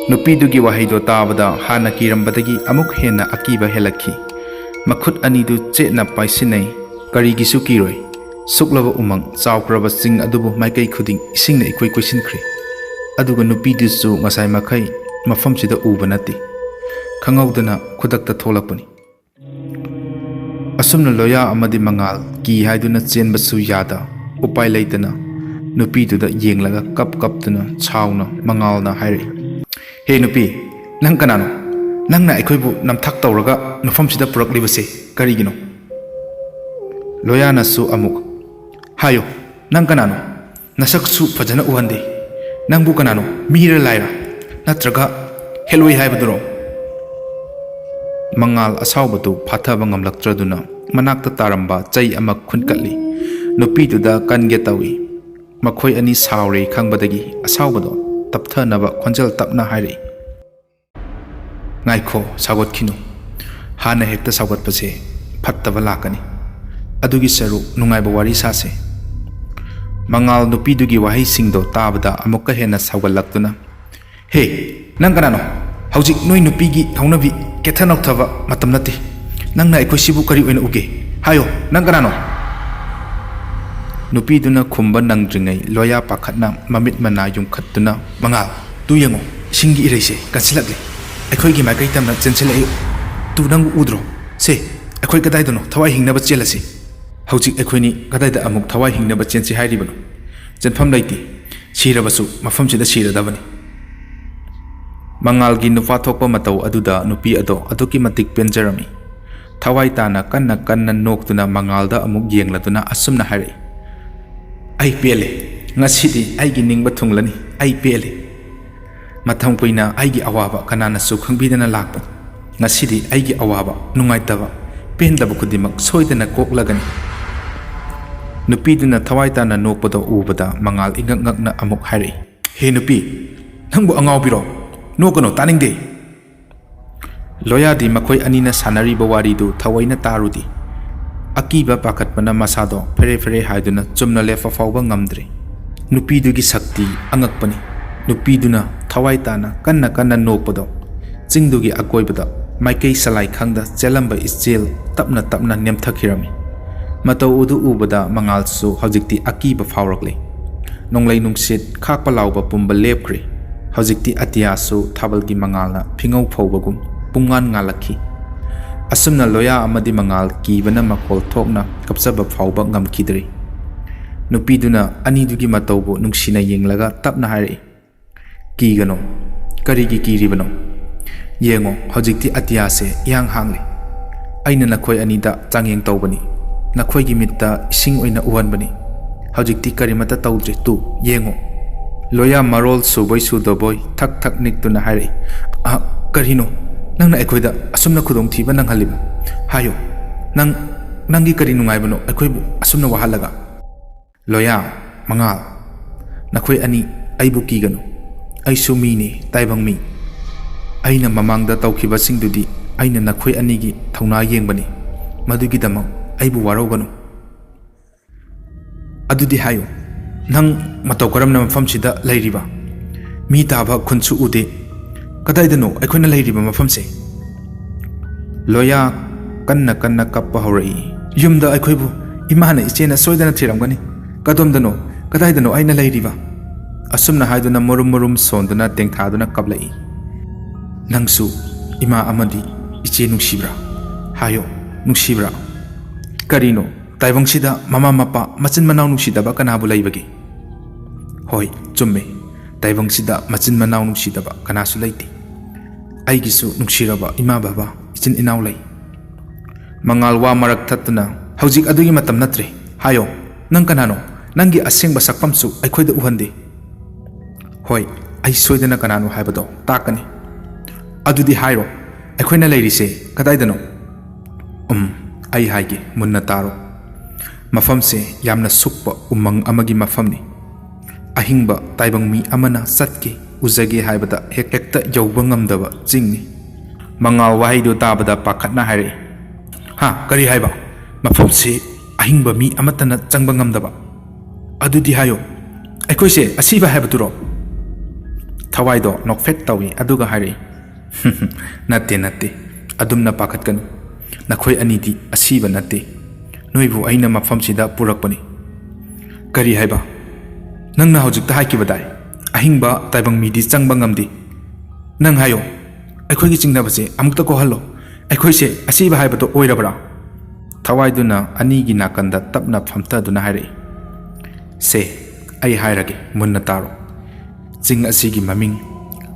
ꯅꯨꯄꯤꯗꯨꯒꯤ ꯋꯥꯍꯩꯗꯣ ꯇꯥꯕꯗ ꯍꯥꯟꯅ ꯀꯤꯔꯝꯕꯗꯒꯤ ꯑꯃꯨꯛ ꯍꯦꯟꯅ ꯑꯀꯤꯕ ꯍꯦꯜꯂꯛꯈꯤ꯫ ꯃꯈꯨꯠ ꯑꯅꯤꯗꯨ ꯆꯦꯠꯅ ꯄꯥꯏꯁꯤꯟꯅꯩ꯫ ꯀꯔꯤꯒꯤꯁꯨ ꯀꯤꯔꯣꯏ꯫ ꯁꯨꯛꯂꯕ ꯎꯃꯪ, ꯆꯥꯎꯈ꯭ꯔꯕ ꯆꯤꯡ ꯑꯗꯨꯕꯨ ꯃꯥꯏꯀꯩ ꯈꯨꯗꯤꯡ ꯏꯁꯤꯡꯅ ꯏꯀꯣꯏ ꯀꯣꯏꯁꯤꯟꯈ꯭ꯔꯦ꯫ ꯑꯗꯨꯒ ꯅꯨꯄꯤꯗꯨꯁꯨ ꯉꯁꯥꯏ ꯃꯈꯩ ꯃꯐꯝꯁꯤꯗ ꯎꯕ ꯅꯠꯇꯦ꯫ ꯈꯪꯍꯧꯗꯅ ꯈꯨꯗꯛꯇ ꯊꯣꯛꯂꯛꯄꯅꯤ꯫ ꯑꯁꯨꯝꯅ ꯂꯣꯌꯥ ꯑꯃꯗꯤ ꯃꯉꯥꯜ ꯀꯤ ꯍꯥꯏꯗꯨꯅ ꯆꯦꯟꯕꯁꯨ ꯌꯥꯗ, ꯎꯄꯥꯏ ꯂꯩꯇꯅ ꯅꯨꯄꯤꯗꯨꯗ ꯌꯦꯡꯂꯒ ꯀꯞ ꯀꯞꯇꯨꯅ ꯁꯥꯎꯅ ꯃꯉꯥꯜꯅ ꯍꯥꯏꯔꯛꯏ, "ꯍꯦ ꯅꯨꯄꯤ, ꯅꯪ ꯀꯅꯥꯅꯣ? ꯅꯪꯅ ꯑꯩꯈꯣꯏꯕꯨ ꯅꯝꯊꯥꯛ ꯇꯧꯔꯒ ꯃꯐꯝꯁꯤꯗ ꯄꯨꯔꯛꯂꯤꯕꯁꯦ ꯀꯔꯤꯒꯤꯅꯣ?" ꯂꯣꯌꯥꯅꯁꯨ ꯑꯃꯨꯛ, "ꯍꯥꯏꯌꯨ, ꯅꯪ ꯀꯅꯥꯅꯣ? ꯅꯁꯛꯁꯨ ꯐꯖꯅ ꯎꯍꯟꯗꯦ꯫ ꯅꯪꯕꯨ ꯀꯅꯥꯅꯣ? ꯃꯤꯔ ꯂꯥꯏꯔ? ꯅꯠꯇ꯭ꯔꯒ ꯍꯦꯂꯣꯏ ꯍꯥꯏꯕꯗꯨꯔꯣ?" ꯃꯉꯥꯜ ꯑꯁꯥꯎꯕꯗꯨ ꯐꯥꯊꯕ ꯉꯝꯂꯛꯇ꯭ꯔꯗꯨꯅ ꯃꯅꯥꯛꯇ ꯇꯥꯔꯝꯕ ꯆꯩ ꯑꯃ ꯈꯨꯟꯀꯠꯂꯤ꯫ ꯅꯨꯄꯤꯗꯨꯗ ꯀꯟꯒꯦ ꯇꯧꯏ꯫ ꯃꯈꯣꯏ ꯑꯅꯤ ꯁꯥꯎꯔꯦ ꯈꯪꯕꯗꯒꯤ ꯑꯁꯥꯎꯕꯗꯣ ꯇꯞꯊꯅꯕ ꯈꯣꯟꯖꯦꯜ ꯇꯞꯅ ꯍꯥꯏꯔꯛꯏ, "ꯉꯥꯏꯈꯣ, ꯁꯥꯎꯒꯠꯈꯤꯅꯨ꯫ ꯍꯥꯟꯅ ꯍꯦꯛꯇ ꯁꯥꯎꯒꯠꯄꯁꯦ ꯐꯠꯇꯕ ꯂꯥꯛꯀꯅꯤ꯫ ꯑꯗꯨꯒꯤ ꯁꯔꯨꯛ ꯅꯨꯡꯉꯥꯏꯕ ꯋꯥꯔꯤ ꯁꯥꯁꯦ꯫" ꯃꯉꯥꯜ ꯅꯨꯄꯤꯗꯨꯒꯤ ꯋꯥꯍꯩꯁꯤꯡꯗꯣ ꯇꯥꯕꯗ ꯑꯃꯨꯛꯀ ꯍꯦꯟꯅ ꯁꯥꯎꯒꯠꯂꯛꯇꯨꯅ, "ꯍꯦ, ꯅꯪ ꯀꯅꯥꯅꯣ? ꯍꯧꯖꯤꯛ ꯅꯣꯏ ꯅꯨꯄꯤꯒꯤ ꯍꯧꯅꯕꯤ ꯀꯦꯊ ꯅꯧꯊꯕ ꯃꯇꯝ ꯅꯠꯇꯦ꯫ ꯅꯪꯅ ꯑꯩꯈꯣꯏꯁꯤꯕꯨ ꯀꯔꯤ ꯑꯣꯏꯅ ꯎꯒꯦ? ꯍꯥꯏꯌꯣ, ꯅꯪ ꯀꯅꯥꯅꯣ?" ꯅꯨꯄꯤꯗꯨꯅ ꯈꯨꯝꯕ ꯅꯪꯗ꯭ꯔꯤꯉꯩ ꯂꯣꯌꯥ ꯄꯥꯈꯠꯅ ꯃꯃꯤꯠ ꯃꯅꯥ ꯌꯨꯡꯈꯠꯇꯨꯅ, "ꯃꯉꯥꯜ, ꯇꯨ ꯌꯦꯡꯉꯣ, ꯏꯁꯤꯡꯒꯤ ꯏꯔꯩꯁꯦ ꯀꯟꯁꯤꯜꯂꯛꯂꯦ꯫ ꯑꯩꯈꯣꯏꯒꯤ ꯃꯥꯏꯀꯩ ꯇꯝꯅ ꯆꯦꯟꯁꯤꯜꯂꯛꯏ꯫ ꯇꯨ ꯅꯪꯕꯨ ꯎꯗ꯭ꯔꯣ? ꯁꯦ, ꯑꯩꯈꯣꯏ ꯀꯗꯥꯏꯗꯅꯣ ꯊꯋꯥꯏ ꯍꯤꯡꯅꯕ ꯆꯦꯜꯂꯁꯤ꯫ ꯍꯧꯖꯤꯛ ꯑꯩꯈꯣꯏꯅꯤ ꯀꯗꯥꯏꯗ ꯑꯃꯨꯛ ꯊꯋꯥꯏ ꯍꯤꯡꯅꯕ ꯆꯦꯟꯁꯤ ꯍꯥꯏꯔꯤꯕꯅꯣ? ꯆꯦꯟꯐꯝ ꯂꯩꯇꯦ꯫ ꯁꯤꯔꯕꯁꯨ ꯃꯐꯝꯁꯤꯗ ꯁꯤꯔꯗꯕꯅꯤ꯫" ꯃꯉꯥꯜꯒꯤ ꯅꯨꯄꯥ ꯊꯣꯛꯄ ꯃꯇꯧ ꯑꯗꯨꯗ ꯅꯨꯄꯤ ꯑꯗꯣ ꯑꯗꯨꯛꯀꯤ ꯃꯇꯤꯛ ꯄꯦꯟꯖꯔꯝꯃꯤ꯫ ꯊꯋꯥꯏ ꯇꯥꯅ ꯀꯟꯅ ꯀꯟꯅ ꯅꯣꯛꯇꯨꯅ ꯃꯉꯥꯜꯗ ꯑꯃꯨꯛ ꯌꯦꯡꯂꯗꯨꯅ ꯑꯁꯨꯝꯅ ꯍꯥꯏꯔꯛꯏ, "ꯑꯩ ꯄꯦꯜꯂꯦ꯫ ꯉꯁꯤꯗꯤ ꯑꯩꯒꯤ ꯅꯤꯡꯕ ꯊꯨꯡꯂꯅꯤ꯫ ꯑꯩ ꯄꯦꯜꯂꯦ꯫ ꯃꯇꯝ ꯀꯨꯏꯅ ꯑꯩꯒꯤ ꯑꯋꯥꯕ ꯀꯅꯥꯅꯁꯨ ꯈꯪꯕꯤꯗꯅ ꯂꯥꯛꯄꯅꯤ꯫ ꯉꯁꯤꯗꯤ ꯑꯩꯒꯤ ꯑꯋꯥꯕ, ꯅꯨꯡꯉꯥꯏꯇꯕ, ꯄꯦꯟꯗꯕ ꯈꯨꯗꯤꯡꯃꯛ ꯁꯣꯏꯗꯅ ꯀꯣꯛꯂꯒꯅꯤ꯫ ꯅꯨꯄꯤꯗꯨꯅ ꯊꯋꯥꯏ ꯇꯥꯅ ꯅꯣꯛꯄꯗꯣ ꯎꯕꯗ ꯃꯉꯥꯜ ꯏꯉꯛ ꯉꯛꯅ ꯑꯃꯨꯛ ꯍꯥꯏꯔꯛꯏ, "ꯍꯦ ꯅꯨꯄꯤ, ꯅꯪꯕꯨ ꯑꯉꯥꯎꯕꯤꯔꯣ? ꯅꯣꯛꯀꯅꯨ, ꯇꯥꯅꯤꯡꯗꯦ!" ꯂꯣꯌꯥꯗꯤ ꯃꯈꯣꯏ ꯑꯅꯤꯅ ꯁꯥꯟꯅꯔꯤꯕ ꯋꯥꯔꯤꯗꯨ ꯊꯑꯣꯏꯅ ꯇꯥꯔꯨꯗꯦ꯫ ꯑꯀꯤꯕ ꯄꯥꯈꯠꯄꯅ ꯃꯁꯥꯗꯣ ꯐꯦꯔꯦ ꯐꯦꯔꯦ ꯍꯥꯏꯗꯨꯅ ꯆꯨꯝꯅ ꯂꯦꯞꯄ ꯐꯥꯎꯕ ꯉꯝꯗ꯭ꯔꯦ꯫ ꯅꯨꯄꯤꯗꯨꯒꯤ ꯁꯛꯇꯤ ꯑꯉꯛꯄꯅꯤ꯫ ꯅꯨꯄꯤꯗꯨꯅ ꯊꯋꯥꯏ ꯇꯥꯅ ꯀꯟꯅ ꯀꯟꯅ ꯅꯣꯛꯄꯗꯣ ꯆꯤꯡꯗꯨꯒꯤ ꯑꯀꯣꯏꯕꯗ ꯃꯥꯏꯀꯩ ꯁꯂꯥꯏ ꯈꯪꯗ ꯆꯦꯜꯂꯝꯕ ꯏꯆꯦꯜ ꯇꯞꯅ ꯇꯞꯅ ꯅꯦꯝꯊꯈꯤꯔꯝꯃꯤ꯫ ꯃꯇꯧ ꯑꯗꯨ ꯎꯕꯗ ꯃꯉꯥꯜꯁꯨ ꯍꯧꯖꯤꯛꯇꯤ ꯑꯀꯤꯕ ꯐꯥꯎꯔꯛꯂꯦ꯫ ꯅꯣꯡꯂꯩ ꯅꯨꯡꯁꯤꯠ ꯈꯥꯛꯄ ꯂꯥꯎꯕ ꯄꯨꯝꯕ ꯂꯦꯞꯈ꯭ꯔꯦ꯫ ꯍꯧꯖꯤꯛꯇꯤ ꯑꯇꯤꯌꯥꯁꯨ ꯊꯥꯕꯜꯒꯤ ꯃꯉꯥꯜꯅ ꯐꯤꯉꯧ ꯐꯧꯕꯒꯨꯝ ꯄꯨꯡꯉꯥꯟ ꯉꯥꯜꯂꯛꯈꯤ꯫ ꯑꯁꯨꯝꯅ ꯂꯣꯌꯥ ꯑꯃꯗꯤ ꯃꯉꯥꯜ ꯀꯤꯕꯅ ꯃꯈꯣꯜ ꯊꯣꯛꯅ ꯀꯞꯆꯕ ꯐꯥꯎꯕ ꯉꯝꯈꯤꯗ꯭ꯔꯦ꯫ ꯅꯨꯄꯤꯗꯨꯅ ꯑꯅꯤꯗꯨꯒꯤ ꯃꯇꯧꯕꯨ ꯅꯨꯡꯁꯤꯅ ꯌꯦꯡꯂꯒ ꯇꯞꯅ ꯍꯥꯏꯔꯛꯏ, "ꯀꯤꯒꯅꯨ꯫ ꯀꯔꯤꯒꯤ ꯀꯤꯔꯤꯕꯅꯣ? ꯌꯦꯡꯉꯣ, ꯍꯧꯖꯤꯛꯇꯤ ꯑꯇꯤꯌꯥꯁꯦ ꯏꯍꯥꯡ ꯍꯥꯡꯂꯦ꯫ ꯑꯩꯅ ꯅꯈꯣꯏ ꯑꯅꯤꯗ ꯆꯥꯡꯌꯦꯡ ꯇꯧꯕꯅꯤ꯫ ꯅꯈꯣꯏꯒꯤ ꯃꯤꯠꯇ ꯏꯁꯤꯡ ꯑꯣꯏꯅ ꯎꯍꯟꯕꯅꯤ꯫ ꯍꯧꯖꯤꯛꯇꯤ ꯀꯔꯤꯃꯠꯇ ꯇꯧꯗ꯭ꯔꯦ꯫ ꯇꯨ, ꯌꯦꯡꯉꯣ꯫" ꯂꯣꯌꯥ ꯃꯔꯣꯜ ꯁꯨꯕꯣꯏ ꯁꯨꯗꯕꯣꯏ ꯊꯛ ꯊꯛ ꯅꯤꯛꯇꯨꯅ ꯍꯥꯏꯔꯛꯏ, "ꯑ, ꯀꯔꯤꯅꯣ? ꯅꯪꯅ ꯑꯩꯈꯣꯏꯗ ꯑꯁꯨꯝꯅ ꯈꯨꯗꯣꯡꯊꯤꯕ ꯅꯪꯍꯜꯂꯤꯕ? ꯍꯥꯏꯌꯨ, ꯅꯪ, ꯅꯪꯒꯤ ꯀꯔꯤ ꯅꯨꯡꯉꯥꯏꯕꯅꯣ ꯑꯩꯈꯣꯏꯕꯨ ꯑꯁꯨꯝꯅ ꯋꯥꯍꯜꯂꯒ?" "ꯂꯣꯌꯥ, ꯃꯉꯥꯜ, ꯅꯈꯣꯏ ꯑꯅꯤ ꯑꯩꯕꯨ ꯀꯤꯒꯅꯨ꯫ ꯑꯩꯁꯨ ꯃꯤꯅꯤ, ꯇꯥꯏꯕꯪ ꯃꯤ꯫ ꯑꯩꯅ ꯃꯃꯥꯡꯗ ꯇꯧꯈꯤꯕꯁꯤꯡꯗꯨꯗꯤ ꯑꯩꯅ ꯅꯈꯣꯏ ꯑꯅꯤꯒꯤ ꯊꯧꯅꯥ ꯌꯦꯡꯕꯅꯤ꯫ ꯃꯗꯨꯒꯤꯗꯃꯛ ꯑꯩꯕꯨ ꯋꯥꯔꯧꯒꯅꯨ꯫" "ꯑꯗꯨꯗꯤ ꯍꯥꯏꯌꯨ, ꯅꯪ ꯃꯇꯧ ꯀꯔꯝꯅ ꯃꯐꯝꯁꯤꯗ ꯂꯩꯔꯤꯕ? ꯃꯤ ꯇꯥꯕ ꯈꯨꯟꯁꯨ ꯎꯗꯦ꯫ ꯀꯗꯥꯏꯗꯅꯣ ꯑꯩꯈꯣꯏꯅ ꯂꯩꯔꯤꯕ ꯃꯐꯝꯁꯦ?" ꯂꯣꯌꯥ ꯀꯟꯅ ꯀꯟꯅ ꯀꯞꯄ ꯍꯧꯔꯛꯏ꯫ "ꯌꯨꯝꯗ ꯑꯩꯈꯣꯏꯕꯨ ꯏꯃꯥꯅ ꯏꯆꯦꯅ ꯁꯣꯏꯗꯅ ꯊꯤꯔꯝꯒꯅꯤ꯫ ꯀꯗꯣꯝꯗꯅꯣ, ꯀꯗꯥꯏꯗꯅꯣ ꯑꯩꯅ ꯂꯩꯔꯤꯕ?" ꯑꯁꯨꯝꯅ ꯍꯥꯏꯗꯨꯅ ꯃꯔꯨꯝ ꯃꯔꯨꯝ ꯁꯣꯟꯗꯨꯅ ꯇꯦꯡꯊꯥꯗꯨꯅ ꯀꯞꯂꯛꯏ꯫ "ꯅꯪꯁꯨ ꯏꯃꯥ ꯑꯃꯗꯤ ꯏꯆꯦ ꯅꯨꯡꯁꯤꯕ꯭ꯔꯥ? ꯍꯥꯏꯌꯣ, ꯅꯨꯡꯁꯤꯕ꯭ꯔꯥ? ꯀꯔꯤꯅꯣ, ꯇꯥꯏꯕꯪꯁꯤꯗ ꯃꯃꯥ ꯃꯄꯥ ꯃꯆꯤꯟ ꯃꯅꯥꯎ ꯅꯨꯡꯁꯤꯗꯕ ꯀꯅꯥꯕꯨ ꯂꯩꯕꯒꯦ? ꯍꯣꯏ, ꯆꯨꯝꯃꯦ, ꯇꯥꯏꯕꯪꯁꯤꯗ ꯃꯆꯤꯟ ꯃꯅꯥꯎ ꯅꯨꯡꯁꯤꯗꯕ ꯀꯅꯥꯁꯨ ꯂꯩꯇꯦ꯫ ꯑꯩꯒꯤꯁꯨ ꯅꯨꯡꯁꯤꯔꯕ ꯏꯃꯥ ꯕꯕꯥ, ꯏꯆꯤꯟ ꯏꯅꯥꯎ ꯂꯩ꯫" ꯃꯉꯥꯜ ꯋꯥ ꯃꯔꯛ ꯊꯠꯇꯨꯅ, "ꯍꯧꯖꯤꯛ ꯑꯗꯨꯒꯤ ꯃꯇꯝ ꯅꯠꯇ꯭ꯔꯦ꯫ ꯍꯥꯏꯌꯣ, ꯅꯪ ꯀꯅꯥꯅꯣ? ꯅꯪꯒꯤ ꯑꯁꯦꯡꯕ ꯁꯛꯐꯝꯁꯨ ꯑꯩꯈꯣꯏꯗ ꯎꯍꯟꯗꯦ꯫" "ꯍꯣꯏ, ꯑꯩ ꯁꯣꯏꯗꯅ ꯀꯅꯥꯅꯣ ꯍꯥꯏꯕꯗꯣ ꯇꯥꯛꯀꯅꯤ꯫" "ꯑꯗꯨꯗꯤ ꯍꯥꯏꯔꯣ, ꯑꯩꯈꯣꯏꯅ ꯂꯩꯔꯤꯁꯦ ꯀꯗꯥꯏꯗꯅꯣ?" ꯎꯝ, ꯑꯩ ꯍꯥꯏꯒꯦ, ꯃꯨꯟꯅ ꯇꯥꯔꯣ꯫ ꯃꯐꯝꯁꯦ ꯌꯥꯝꯅ ꯁꯨꯛꯄ ꯎꯃꯪ ꯑꯃꯒꯤ ꯃꯐꯝꯅꯤ꯫ ꯑꯍꯤꯡꯕ ꯇꯥꯏꯕꯪ ꯃꯤ ꯑꯃꯅ ꯆꯠꯀꯦ, ꯎꯖꯒꯦ ꯍꯥꯏꯕꯗ ꯍꯦꯛ-, ꯍꯦꯛꯇ ꯌꯧꯕ ꯉꯝꯗꯕ ꯆꯤꯡꯅꯤ꯫ ꯃꯉꯥꯜ ꯋꯥꯍꯩꯗꯨ ꯇꯥꯕꯗ ꯄꯥꯈꯠꯅ ꯍꯥꯏꯔꯛꯏ, "ꯍꯥ, ꯀꯔꯤ ꯍꯥꯏꯕ? ꯃꯐꯝꯁꯤ ꯑꯍꯤꯡꯕ ꯃꯤ ꯑꯃꯠꯇꯅ ꯆꯪꯕ ꯉꯝꯗꯕ? ꯑꯗꯨꯗꯤ ꯍꯥꯏꯌꯨ, ꯑꯩꯈꯣꯏꯁꯦ ꯑꯁꯤꯕ ꯍꯥꯏꯕꯗꯨꯔꯣ?" ꯊꯋꯥꯏꯗꯣ ꯅꯣꯛꯐꯦꯠ ꯇꯧꯏ, ꯑꯗꯨꯒ ꯍꯥꯏꯔꯛꯏ, "ꯅꯠꯇꯦ, ꯅꯠꯇꯦ, ꯑꯗꯨꯝꯅ ꯄꯥꯈꯠꯀꯅꯨ꯫ ꯅꯈꯣꯏ ꯑꯅꯤꯗꯤ ꯑꯁꯤꯕ ꯅꯠꯇꯦ꯫ ꯅꯣꯏꯕꯨ ꯑꯩꯅ ꯃꯐꯝꯁꯤꯗ ꯄꯨꯔꯛꯄꯅꯤ꯫" "ꯀꯔꯤ ꯍꯥꯏꯕ? ꯅꯪꯅ ꯍꯧꯖꯤꯛꯇ ꯍꯥꯏꯈꯤꯕꯗꯥꯏ, ꯑꯍꯤꯡꯕ ꯇꯥꯏꯕꯪ ꯃꯤꯗꯤ ꯆꯪꯕ ꯉꯝꯗꯦ?" "ꯅꯪ ꯍꯥꯏꯌꯣ, ꯑꯩꯈꯣꯏꯒꯤ ꯆꯤꯡꯅꯕꯁꯦ ꯑꯃꯨꯛꯇ ꯀꯣꯛꯍꯜꯂꯣ꯫ ꯑꯩꯈꯣꯏꯁꯦ ꯑꯁꯤꯕ ꯍꯥꯏꯕꯗꯣ ꯑꯣꯏꯔꯕ꯭ꯔꯥ?" ꯊꯋꯥꯏꯗꯨꯅ ꯑꯅꯤꯒꯤ ꯅꯥꯀꯟꯗ ꯇꯞꯅ ꯐꯝꯊꯗꯨꯅ ꯍꯥꯏꯔꯛꯏ, "ꯁꯦ, ꯑꯩ ꯍꯥꯏꯔꯒꯦ, ꯃꯨꯟꯅ ꯇꯥꯔꯣ꯫ ꯆꯤꯡ ꯑꯁꯤꯒꯤ ꯃꯃꯤꯡ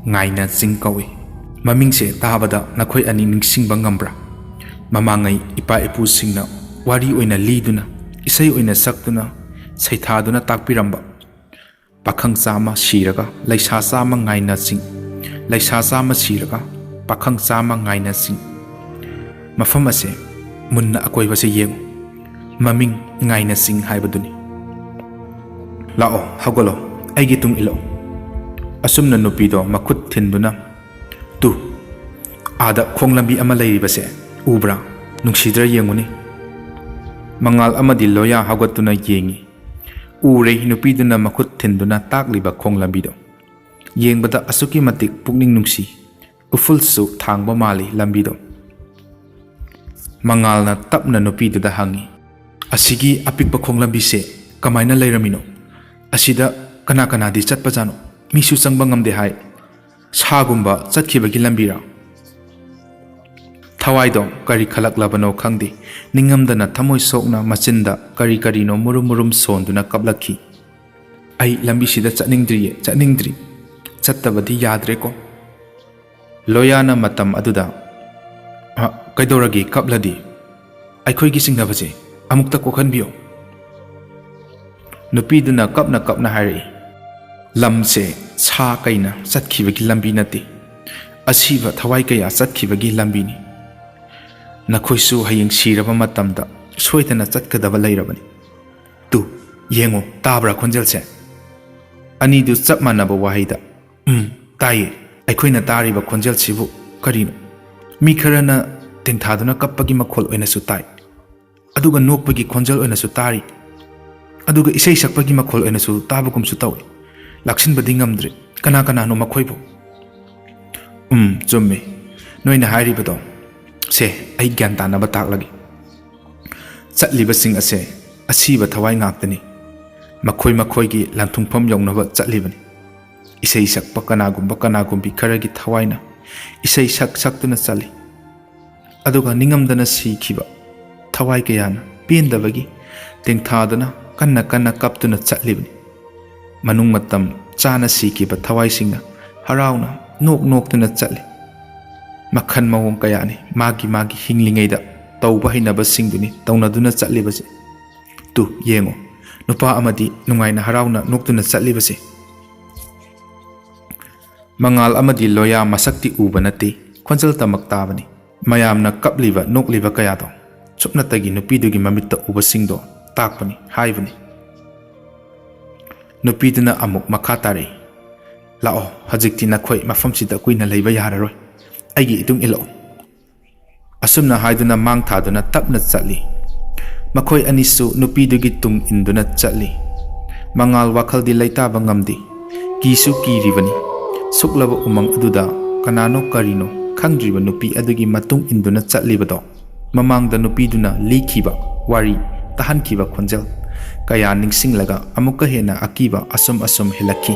ꯉꯥꯏꯅ ꯆꯤꯡ ꯀꯧꯏ꯫ ꯃꯃꯤꯡꯁꯦ ꯇꯥꯕꯗ ꯅꯈꯣꯏ ꯑꯅꯤ ꯅꯤꯡꯁꯤꯡꯕ ꯉꯝꯕ꯭ꯔꯥ? ꯃꯃꯥꯡꯉꯩ ꯏꯄꯥ ꯏꯄꯨꯁꯤꯡꯅ ꯋꯥꯔꯤ ꯑꯣꯏꯅ ꯂꯤꯗꯨꯅ, ꯏꯁꯩ ꯑꯣꯏꯅ ꯁꯛꯇꯨꯅ, ꯁꯩꯊꯥꯗꯨꯅ ꯇꯥꯛꯄꯤꯔꯝꯕ꯫ ꯄꯥꯈꯪ ꯆꯥꯝꯃ ꯁꯤꯔꯒ ꯂꯩꯁꯥ ꯆꯥꯝꯃ ꯉꯥꯏꯅ ꯆꯤꯡ, ꯂꯩꯁꯥ ꯆꯥꯝꯃ ꯁꯤꯔꯒ ꯄꯥꯈꯪ ꯆꯥꯝꯃ ꯉꯥꯏꯅ ꯆꯤꯡ꯫ ꯃꯐꯝ ꯑꯁꯦ ꯃꯨꯟꯅ ꯑꯀꯣꯏꯕꯁꯦ ꯌꯦꯡꯉꯨ꯫ ꯃꯃꯤꯡ ꯉꯥꯏꯅ ꯆꯤꯡ ꯍꯥꯏꯕꯗꯨꯅꯤ꯫ ꯂꯥꯛꯑꯣ, ꯍꯧꯒꯠꯂꯣ, ꯑꯩꯒꯤ ꯇꯨꯡ ꯏꯜꯂꯛꯑꯣ꯫" ꯑꯁꯨꯝꯅ ꯅꯨꯄꯤꯗꯣ ꯃꯈꯨꯠ ꯊꯤꯟꯗꯨꯅ, "ꯇꯨ, ꯑꯥꯗ ꯈꯣꯡ ꯂꯝꯕꯤ ꯑꯃ ꯂꯩꯔꯤꯕꯁꯦ ꯎꯕ꯭ꯔꯥ? ꯅꯨꯡꯁꯤꯗ꯭ꯔꯥ ꯌꯦꯡꯉꯨꯅꯦ꯫" ꯃꯉꯥꯜ ꯑꯃꯗꯤ ꯂꯣꯌꯥ ꯍꯧꯒꯠꯇꯨꯅ ꯌꯦꯡꯉꯤ꯫ ꯎꯔꯦ, ꯅꯨꯄꯤꯗꯨꯅ ꯃꯈꯨꯠ ꯊꯤꯟꯗꯨꯅ ꯇꯥꯛꯂꯤꯕ ꯈꯣꯡ ꯂꯝꯕꯤꯗꯣ꯫ ꯌꯦꯡꯕꯗ ꯑꯁꯨꯛꯀꯤ ꯃꯇꯤꯛ ꯄꯨꯛꯅꯤꯡ ꯅꯨꯡꯁꯤ꯫ ꯎꯐꯨꯜꯁꯨ ꯊꯥꯡꯕ ꯃꯥꯜꯂꯤ ꯂꯝꯕꯤꯗꯣ꯫ ꯃꯉꯥꯜꯅ ꯇꯞꯅ ꯅꯨꯄꯤꯗꯨꯗ ꯍꯪꯉꯤ, "ꯑꯁꯤꯒꯤ ꯑꯄꯤꯛꯄ ꯈꯣꯡ ꯂꯝꯕꯤꯁꯦ ꯀꯃꯥꯏꯅ ꯂꯩꯔꯝꯃꯤꯅꯣ? ꯑꯁꯤꯗ ꯀꯅꯥ ꯀꯅꯥꯗꯤ ꯆꯠꯄꯖꯥꯠꯅꯣ? ꯃꯤꯁꯨ ꯆꯪꯕ ꯉꯝꯗꯦ ꯍꯥꯏ꯫ ꯁꯥꯒꯨꯝꯕ ꯆꯠꯈꯤꯕꯒꯤ ꯂꯝꯕꯤꯔꯥ?" ꯊꯋꯥꯏꯗꯣ ꯀꯔꯤ ꯈꯜꯂꯛꯂꯕꯅꯣ ꯈꯪꯗꯦ, ꯅꯤꯡꯉꯝꯗꯅ ꯊꯃꯣꯏ ꯁꯣꯛꯅ ꯃꯆꯤꯟꯗ ꯀꯔꯤ ꯀꯔꯤꯅꯣ ꯃꯨꯔꯨꯝ ꯃꯨꯔꯨꯝ ꯁꯣꯟꯗꯨꯅ ꯀꯞꯂꯛꯈꯤ꯫ "ꯑꯩ ꯂꯝꯕꯤꯁꯤꯗ ꯆꯠꯅꯤꯡꯗ꯭ꯔꯤꯌꯦ, ꯆꯠꯅꯤꯡꯗ꯭ꯔꯤ꯫ ꯆꯠꯇꯕꯗꯤ ꯌꯥꯗ꯭ꯔꯦꯀꯣ꯫" ꯂꯣꯌꯥꯅ ꯃꯇꯝ ꯑꯗꯨꯗ, "ꯑ, ꯀꯩꯗꯧꯔꯒꯦ ꯀꯞꯂꯗꯤ? ꯑꯩꯈꯣꯏꯒꯤ ꯆꯤꯡꯅꯕꯁꯦ ꯑꯃꯨꯛꯇ ꯀꯣꯛꯍꯟꯕꯤꯌꯣ꯫" ꯅꯨꯄꯤꯗꯨꯅ ꯀꯞꯅ ꯀꯞꯅ ꯍꯥꯏꯔꯛꯏ, "ꯂꯝꯁꯦ ꯁꯥ ꯀꯩꯅ ꯆꯠꯈꯤꯕꯒꯤ ꯂꯝꯕꯤ ꯅꯠꯇꯦ, ꯑꯁꯤꯕ ꯊꯋꯥꯏ ꯀꯌꯥ ꯆꯠꯈꯤꯕꯒꯤ ꯂꯝꯕꯤꯅꯤ꯫ ꯅꯈꯣꯏꯁꯨ ꯍꯌꯦꯡ ꯁꯤꯔꯕ ꯃꯇꯝꯗ ꯁꯣꯏꯗꯅ ꯆꯠꯀꯗꯕ ꯂꯩꯔꯕꯅꯤ꯫ ꯇꯨ, ꯌꯦꯡꯉꯨ, ꯇꯥꯕ꯭ꯔꯥ ꯈꯣꯟꯖꯦꯜꯁꯦ? ꯑꯅꯤꯗꯨ ꯆꯞ ꯃꯥꯟꯅꯕ ꯋꯥꯍꯩꯗ, "ꯎꯝ, ꯇꯥꯏꯌꯦ꯫ ꯑꯩꯈꯣꯏꯅ ꯇꯥꯔꯤꯕ ꯈꯣꯟꯖꯦꯜꯁꯤꯕꯨ ꯀꯔꯤꯅꯣ? ꯃꯤ ꯈꯔꯅ ꯇꯦꯡꯊꯥꯗꯨꯅ ꯀꯞꯄꯒꯤ ꯃꯈꯣꯜ ꯑꯣꯏꯅꯁꯨ ꯇꯥꯏ, ꯑꯗꯨꯒ ꯅꯣꯛꯄꯒꯤ ꯈꯣꯟꯖꯦꯜ ꯑꯣꯏꯅꯁꯨ ꯇꯥꯔꯤ, ꯑꯗꯨꯒ ꯏꯁꯩ ꯁꯛꯄꯒꯤ ꯃꯈꯣꯜ ꯑꯣꯏꯅꯁꯨ ꯇꯥꯕꯒꯨꯝꯁꯨ ꯇꯧꯏ꯫ ꯂꯥꯛꯁꯤꯟꯕꯗꯤ ꯉꯝꯗ꯭ꯔꯦ꯫ ꯀꯅꯥ ꯀꯅꯥꯅꯣ ꯃꯈꯣꯏꯕꯨ?" "ꯎꯝ, ꯆꯨꯝꯃꯤ꯫ ꯅꯣꯏꯅ ꯍꯥꯏꯔꯤꯕꯗꯣ꯫ ꯁꯦ, ꯑꯩ ꯒ꯭ꯌꯥꯟ ꯇꯥꯅꯕ ꯇꯥꯛꯂꯒꯦ꯫ ꯆꯠꯂꯤꯕꯁꯤꯡ ꯑꯁꯦ ꯑꯁꯤꯕ ꯊꯋꯥꯏ ꯉꯥꯛꯇꯅꯤ꯫ ꯃꯈꯣꯏ ꯃꯈꯣꯏꯒꯤ ꯂꯥꯟꯊꯨꯡꯐꯝ ꯌꯧꯅꯕ ꯆꯠꯂꯤꯕꯅꯤ꯫ ꯏꯁꯩ ꯁꯛꯄ ꯀꯅꯥꯒꯨꯝꯕ ꯀꯅꯥꯒꯨꯝꯕꯤ ꯈꯔꯒꯤ ꯊꯋꯥꯏꯅ ꯏꯁꯩ ꯁꯛ ꯁꯛꯇꯨꯅ ꯆꯠꯂꯤ꯫ ꯑꯗꯨꯒ ꯅꯤꯡꯉꯝꯗꯅ ꯁꯤꯈꯤꯕ ꯊꯋꯥꯏ ꯀꯌꯥꯅ ꯄꯦꯟꯗꯕꯒꯤ ꯇꯦꯡꯊꯥꯗꯨꯅ ꯀꯟꯅ ꯀꯟꯅ ꯀꯞꯇꯨꯅ ꯆꯠꯂꯤꯕꯅꯤ꯫ ꯃꯅꯨꯡ ꯃꯇꯝ ꯆꯥꯅ ꯁꯤꯈꯤꯕ ꯊꯋꯥꯏꯁꯤꯡꯅ ꯍꯔꯥꯎꯅ ꯅꯣꯛ ꯅꯣꯛꯇꯨꯅ ꯆꯠꯂꯤ꯫ ꯃꯈꯜ ꯃꯑꯣꯡ ꯀꯌꯥꯅꯤ ꯃꯥꯒꯤ ꯃꯥꯒꯤ ꯍꯤꯡꯂꯤꯉꯩꯗ ꯇꯧꯕ ꯍꯩꯅꯕꯁꯤꯡꯗꯨꯅꯤ ꯇꯧꯅꯗꯨꯅ ꯆꯠꯂꯤꯕꯁꯦ꯫ ꯇꯨ, ꯌꯦꯡꯉꯨ, ꯅꯨꯄꯥ ꯑꯃꯗꯤ ꯅꯨꯡꯉꯥꯏꯅ ꯍꯔꯥꯎꯅ ꯅꯣꯛꯇꯨꯅ ꯆꯠꯂꯤꯕꯁꯦ꯫" ꯃꯉꯥꯜ ꯑꯃꯗꯤ ꯂꯣꯌꯥ ꯃꯁꯛꯇꯤ ꯎꯕ ꯅꯠꯇꯦ, ꯈꯣꯟꯖꯦꯜ ꯇꯃꯛ ꯇꯥꯕꯅꯤ꯫ ꯃꯌꯥꯝꯅ ꯀꯞꯂꯤꯕ, ꯅꯣꯛꯂꯤꯕ ꯀꯌꯥꯗꯣ ꯁꯨꯞꯅꯇꯒꯤ ꯅꯨꯄꯤꯗꯨꯒꯤ ꯃꯃꯤꯠꯇ ꯎꯕꯁꯤꯡꯗꯣ ꯇꯥꯛꯄꯅꯤ ꯍꯥꯏꯕꯅꯤ꯫ ꯅꯨꯄꯤꯗꯨꯅ ꯑꯃꯨꯛ ꯃꯈꯥ ꯇꯥꯔꯛꯏ, "ꯂꯥꯛꯑꯣ, ꯍꯧꯖꯤꯛꯇꯤ ꯅꯈꯣꯏ ꯃꯐꯝꯁꯤꯗ ꯀꯨꯏꯅ ꯂꯩꯕ ꯌꯥꯔꯔꯣꯏ꯫ ꯑꯩꯒꯤ ꯏꯇꯨꯡ ꯏꯜꯂꯛꯎ꯫" ꯑꯁꯨꯝꯅ ꯍꯥꯏꯗꯨꯅ ꯃꯥꯡ ꯊꯥꯗꯨꯅ ꯇꯞꯅ ꯆꯠꯂꯤ꯫ ꯃꯈꯣꯏ ꯑꯅꯤꯁꯨ ꯅꯨꯄꯤꯗꯨꯒꯤ ꯇꯨꯡ ꯏꯟꯗꯨꯅ ꯆꯠꯂꯤ꯫ ꯃꯉꯥꯜ ꯋꯥꯈꯜꯗꯤ ꯂꯩꯇꯥꯕ ꯉꯝꯗꯦ꯫ ꯀꯤꯁꯨ ꯀꯤꯔꯤꯕꯅꯤ꯫ ꯁꯨꯛꯂꯕ ꯎꯃꯪ ꯑꯗꯨꯗ ꯀꯅꯥꯅꯣ ꯀꯔꯤꯅꯣ ꯈꯪꯗ꯭ꯔꯤꯕ ꯅꯨꯄꯤ ꯑꯗꯨꯒꯤ ꯃꯇꯨꯡ ꯏꯟꯗꯨꯅ ꯆꯠꯂꯤꯕꯗꯣ, ꯃꯃꯥꯡꯗ ꯅꯨꯄꯤꯗꯨꯅ ꯂꯤꯈꯤꯕ ꯋꯥꯔꯤ, ꯇꯥꯍꯟꯈꯤꯕ ꯈꯣꯟꯖꯦꯜ ꯀꯌꯥ ꯅꯤꯡꯁꯤꯡꯂꯒ ꯑꯃꯨꯛꯀ ꯍꯦꯟꯅ ꯑꯀꯤꯕ ꯑꯁꯨꯝ ꯑꯁꯨꯝ ꯍꯦꯜꯂꯛꯈꯤ꯫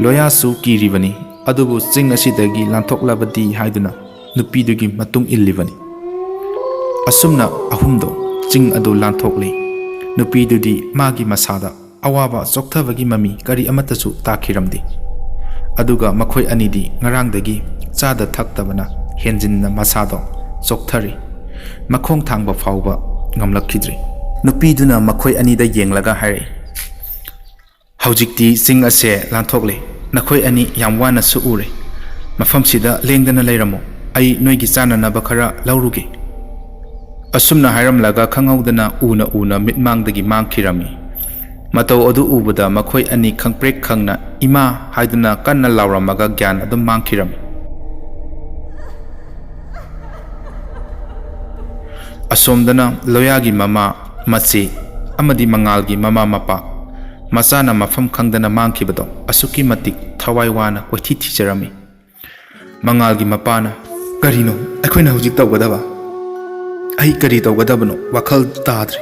ꯂꯣꯌꯥꯁꯨ ꯀꯤꯔꯤꯕꯅꯤ, ꯑꯗꯨꯕꯨ ꯆꯤꯡ ꯑꯁꯤꯗꯒꯤ ꯂꯥꯟꯊꯣꯛꯂꯕꯗꯤ ꯍꯥꯏꯗꯨꯅ ꯅꯨꯄꯤꯗꯨꯒꯤ ꯃꯇꯨꯡ ꯏꯜꯂꯤꯕꯅꯤ꯫ ꯑꯁꯨꯝꯅ ꯑꯍꯨꯝꯗꯣ ꯆꯤꯡ ꯑꯗꯨ ꯂꯥꯟꯊꯣꯛꯂꯤ꯫ ꯅꯨꯄꯤꯗꯨꯗꯤ ꯃꯥꯒꯤ ꯃꯁꯥꯗ ꯑꯋꯥꯕ ꯆꯣꯛꯊꯕꯒꯤ ꯃꯃꯤ ꯀꯔꯤ ꯑꯃꯠꯇꯁꯨ ꯇꯥꯈꯤꯔꯝꯗꯦ꯫ ꯑꯗꯨꯒ ꯃꯈꯣꯏ ꯑꯅꯤꯗꯤ ꯉꯔꯥꯡꯗꯒꯤ ꯆꯥꯗ ꯊꯛꯇꯕꯅ ꯍꯦꯟꯖꯤꯟꯅ ꯃꯁꯥꯗꯣ ꯆꯣꯛꯊꯔꯤ꯫ ꯃꯈꯣꯡ ꯊꯥꯡꯕ ꯐꯥꯎꯕ ꯉꯝꯂꯛꯈꯤꯗ꯭ꯔꯤ꯫ ꯅꯨꯄꯤꯗꯨꯅ ꯃꯈꯣꯏ ꯑꯅꯤꯗ ꯌꯦꯡꯂꯒ ꯍꯥꯏꯔꯛꯏ, "ꯍꯧꯖꯤꯛꯇꯤ ꯆꯤꯡ ꯑꯁꯦ ꯂꯥꯟꯊꯣꯛꯂꯦ꯫ ꯅꯈꯣꯏ ꯑꯅꯤ ꯌꯥꯝ ꯋꯥꯅꯁꯨ ꯎꯔꯦ꯫ ꯃꯐꯝꯁꯤꯗ ꯂꯦꯡꯗꯅ ꯂꯩꯔꯝꯃꯨ꯫ "ꯑꯩ ꯅꯣꯏꯒꯤ ꯆꯥꯅꯅꯕ ꯈꯔ ꯂꯧꯔꯨꯒꯦ"꯫ ꯑꯁꯨꯝꯅ ꯍꯥꯏꯔꯝꯂꯒ ꯈꯪꯍꯧꯗꯅ ꯎꯅ ꯎꯅ ꯃꯤꯠꯃꯥꯡꯗꯒꯤ ꯃꯥꯡꯈꯤꯔꯝꯃꯤ꯫ ꯃꯇꯧ ꯑꯗꯨ ꯎꯕꯗ ꯃꯈꯣꯏ ꯑꯅꯤ ꯈꯪꯄ꯭ꯔꯦꯛ ꯈꯪꯅ "ꯏꯃꯥ" ꯍꯥꯏꯗꯨꯅ ꯀꯟꯅ ꯂꯥꯎꯔꯝꯃꯒ ꯒ꯭ꯌꯥꯟ ꯑꯗꯨꯝ ꯃꯥꯡꯈꯤꯔꯝꯃꯤ꯫ ꯑꯁꯣꯝꯗꯅ ꯂꯣꯌꯥꯒꯤ ꯃꯃꯥ, ꯃꯆꯦ ꯑꯃꯗꯤ ꯃꯉꯥꯜꯒꯤ ꯃꯃꯥ ꯃꯄꯥ, ꯃꯆꯥꯅ ꯃꯐꯝ ꯈꯪꯗꯅ ꯃꯥꯡꯈꯤꯕꯗꯣ ꯑꯁꯨꯛꯀꯤ ꯃꯇꯤꯛ ꯊꯋꯥꯏ ꯋꯥꯅ ꯀꯣꯏꯊꯤ ꯊꯤꯖꯔꯝꯃꯤ꯫ ꯃꯉꯥꯜꯒꯤ ꯃꯄꯥꯅ, "ꯀꯔꯤꯅꯣ ꯑꯩꯈꯣꯏꯅ ꯍꯧꯖꯤꯛ ꯇꯧꯒꯗꯕ? ꯑꯩ ꯀꯔꯤ ꯇꯧꯒꯗꯕꯅꯣ ꯋꯥꯈꯜ ꯇꯥꯗ꯭ꯔꯦ"꯫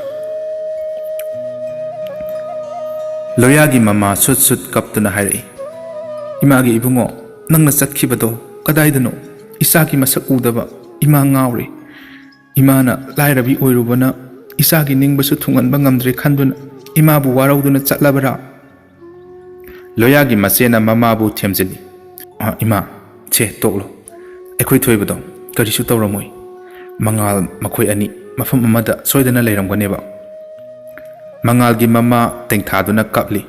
ꯂꯣꯌꯥꯒꯤ ꯃꯃꯥ ꯁꯨꯠ ꯁꯨꯠ ꯀꯞꯇꯨꯅ ꯍꯥꯏꯔꯛꯏ, "ꯏꯃꯥꯒꯤ ꯏꯕꯨꯡꯉꯣ, ꯅꯪꯅ ꯆꯠꯈꯤꯕꯗꯣ ꯀꯗꯥꯏꯗꯅꯣ? ꯏꯆꯥꯒꯤ ꯃꯁꯛ ꯎꯗꯕ ꯏꯃꯥ ꯉꯥꯎꯔꯦ꯫ ꯏꯃꯥꯅ ꯂꯥꯏꯔꯕꯤ ꯑꯣꯏꯔꯨꯕꯅ ꯏꯆꯥꯒꯤ ꯅꯤꯡꯕꯁꯨ ꯊꯨꯡꯍꯟꯕ ꯉꯝꯗ꯭ꯔꯦ ꯈꯟꯗꯨꯅ ꯏꯃꯥꯕꯨ ꯋꯥꯔꯧꯗꯨꯅ ꯆꯠꯂꯕꯔꯥ?" ꯂꯣꯌꯥꯒꯤ ꯃꯆꯦꯅ ꯃꯃꯥꯕꯨ ꯊꯦꯝꯖꯤꯜꯂꯤ꯫ "ꯑ, ꯏꯃꯥ, ꯁꯦ ꯇꯣꯛꯂꯣ꯫ ꯑꯩꯈꯣꯏ ꯊꯣꯏꯕꯗꯣ ꯀꯔꯤꯁꯨ ꯇꯧꯔꯝꯃꯣꯏ꯫ ꯃꯉꯥꯜ ꯃꯈꯣꯏ ꯑꯅꯤ ꯃꯐꯝ ꯑꯃꯗ ꯁꯣꯏꯗꯅ ꯂꯩꯔꯝꯒꯅꯦꯕ"꯫ ꯃꯉꯥꯜꯒꯤ ꯃꯃꯥ ꯇꯦꯡꯊꯥꯗꯨꯅ ꯀꯞꯂꯤ꯫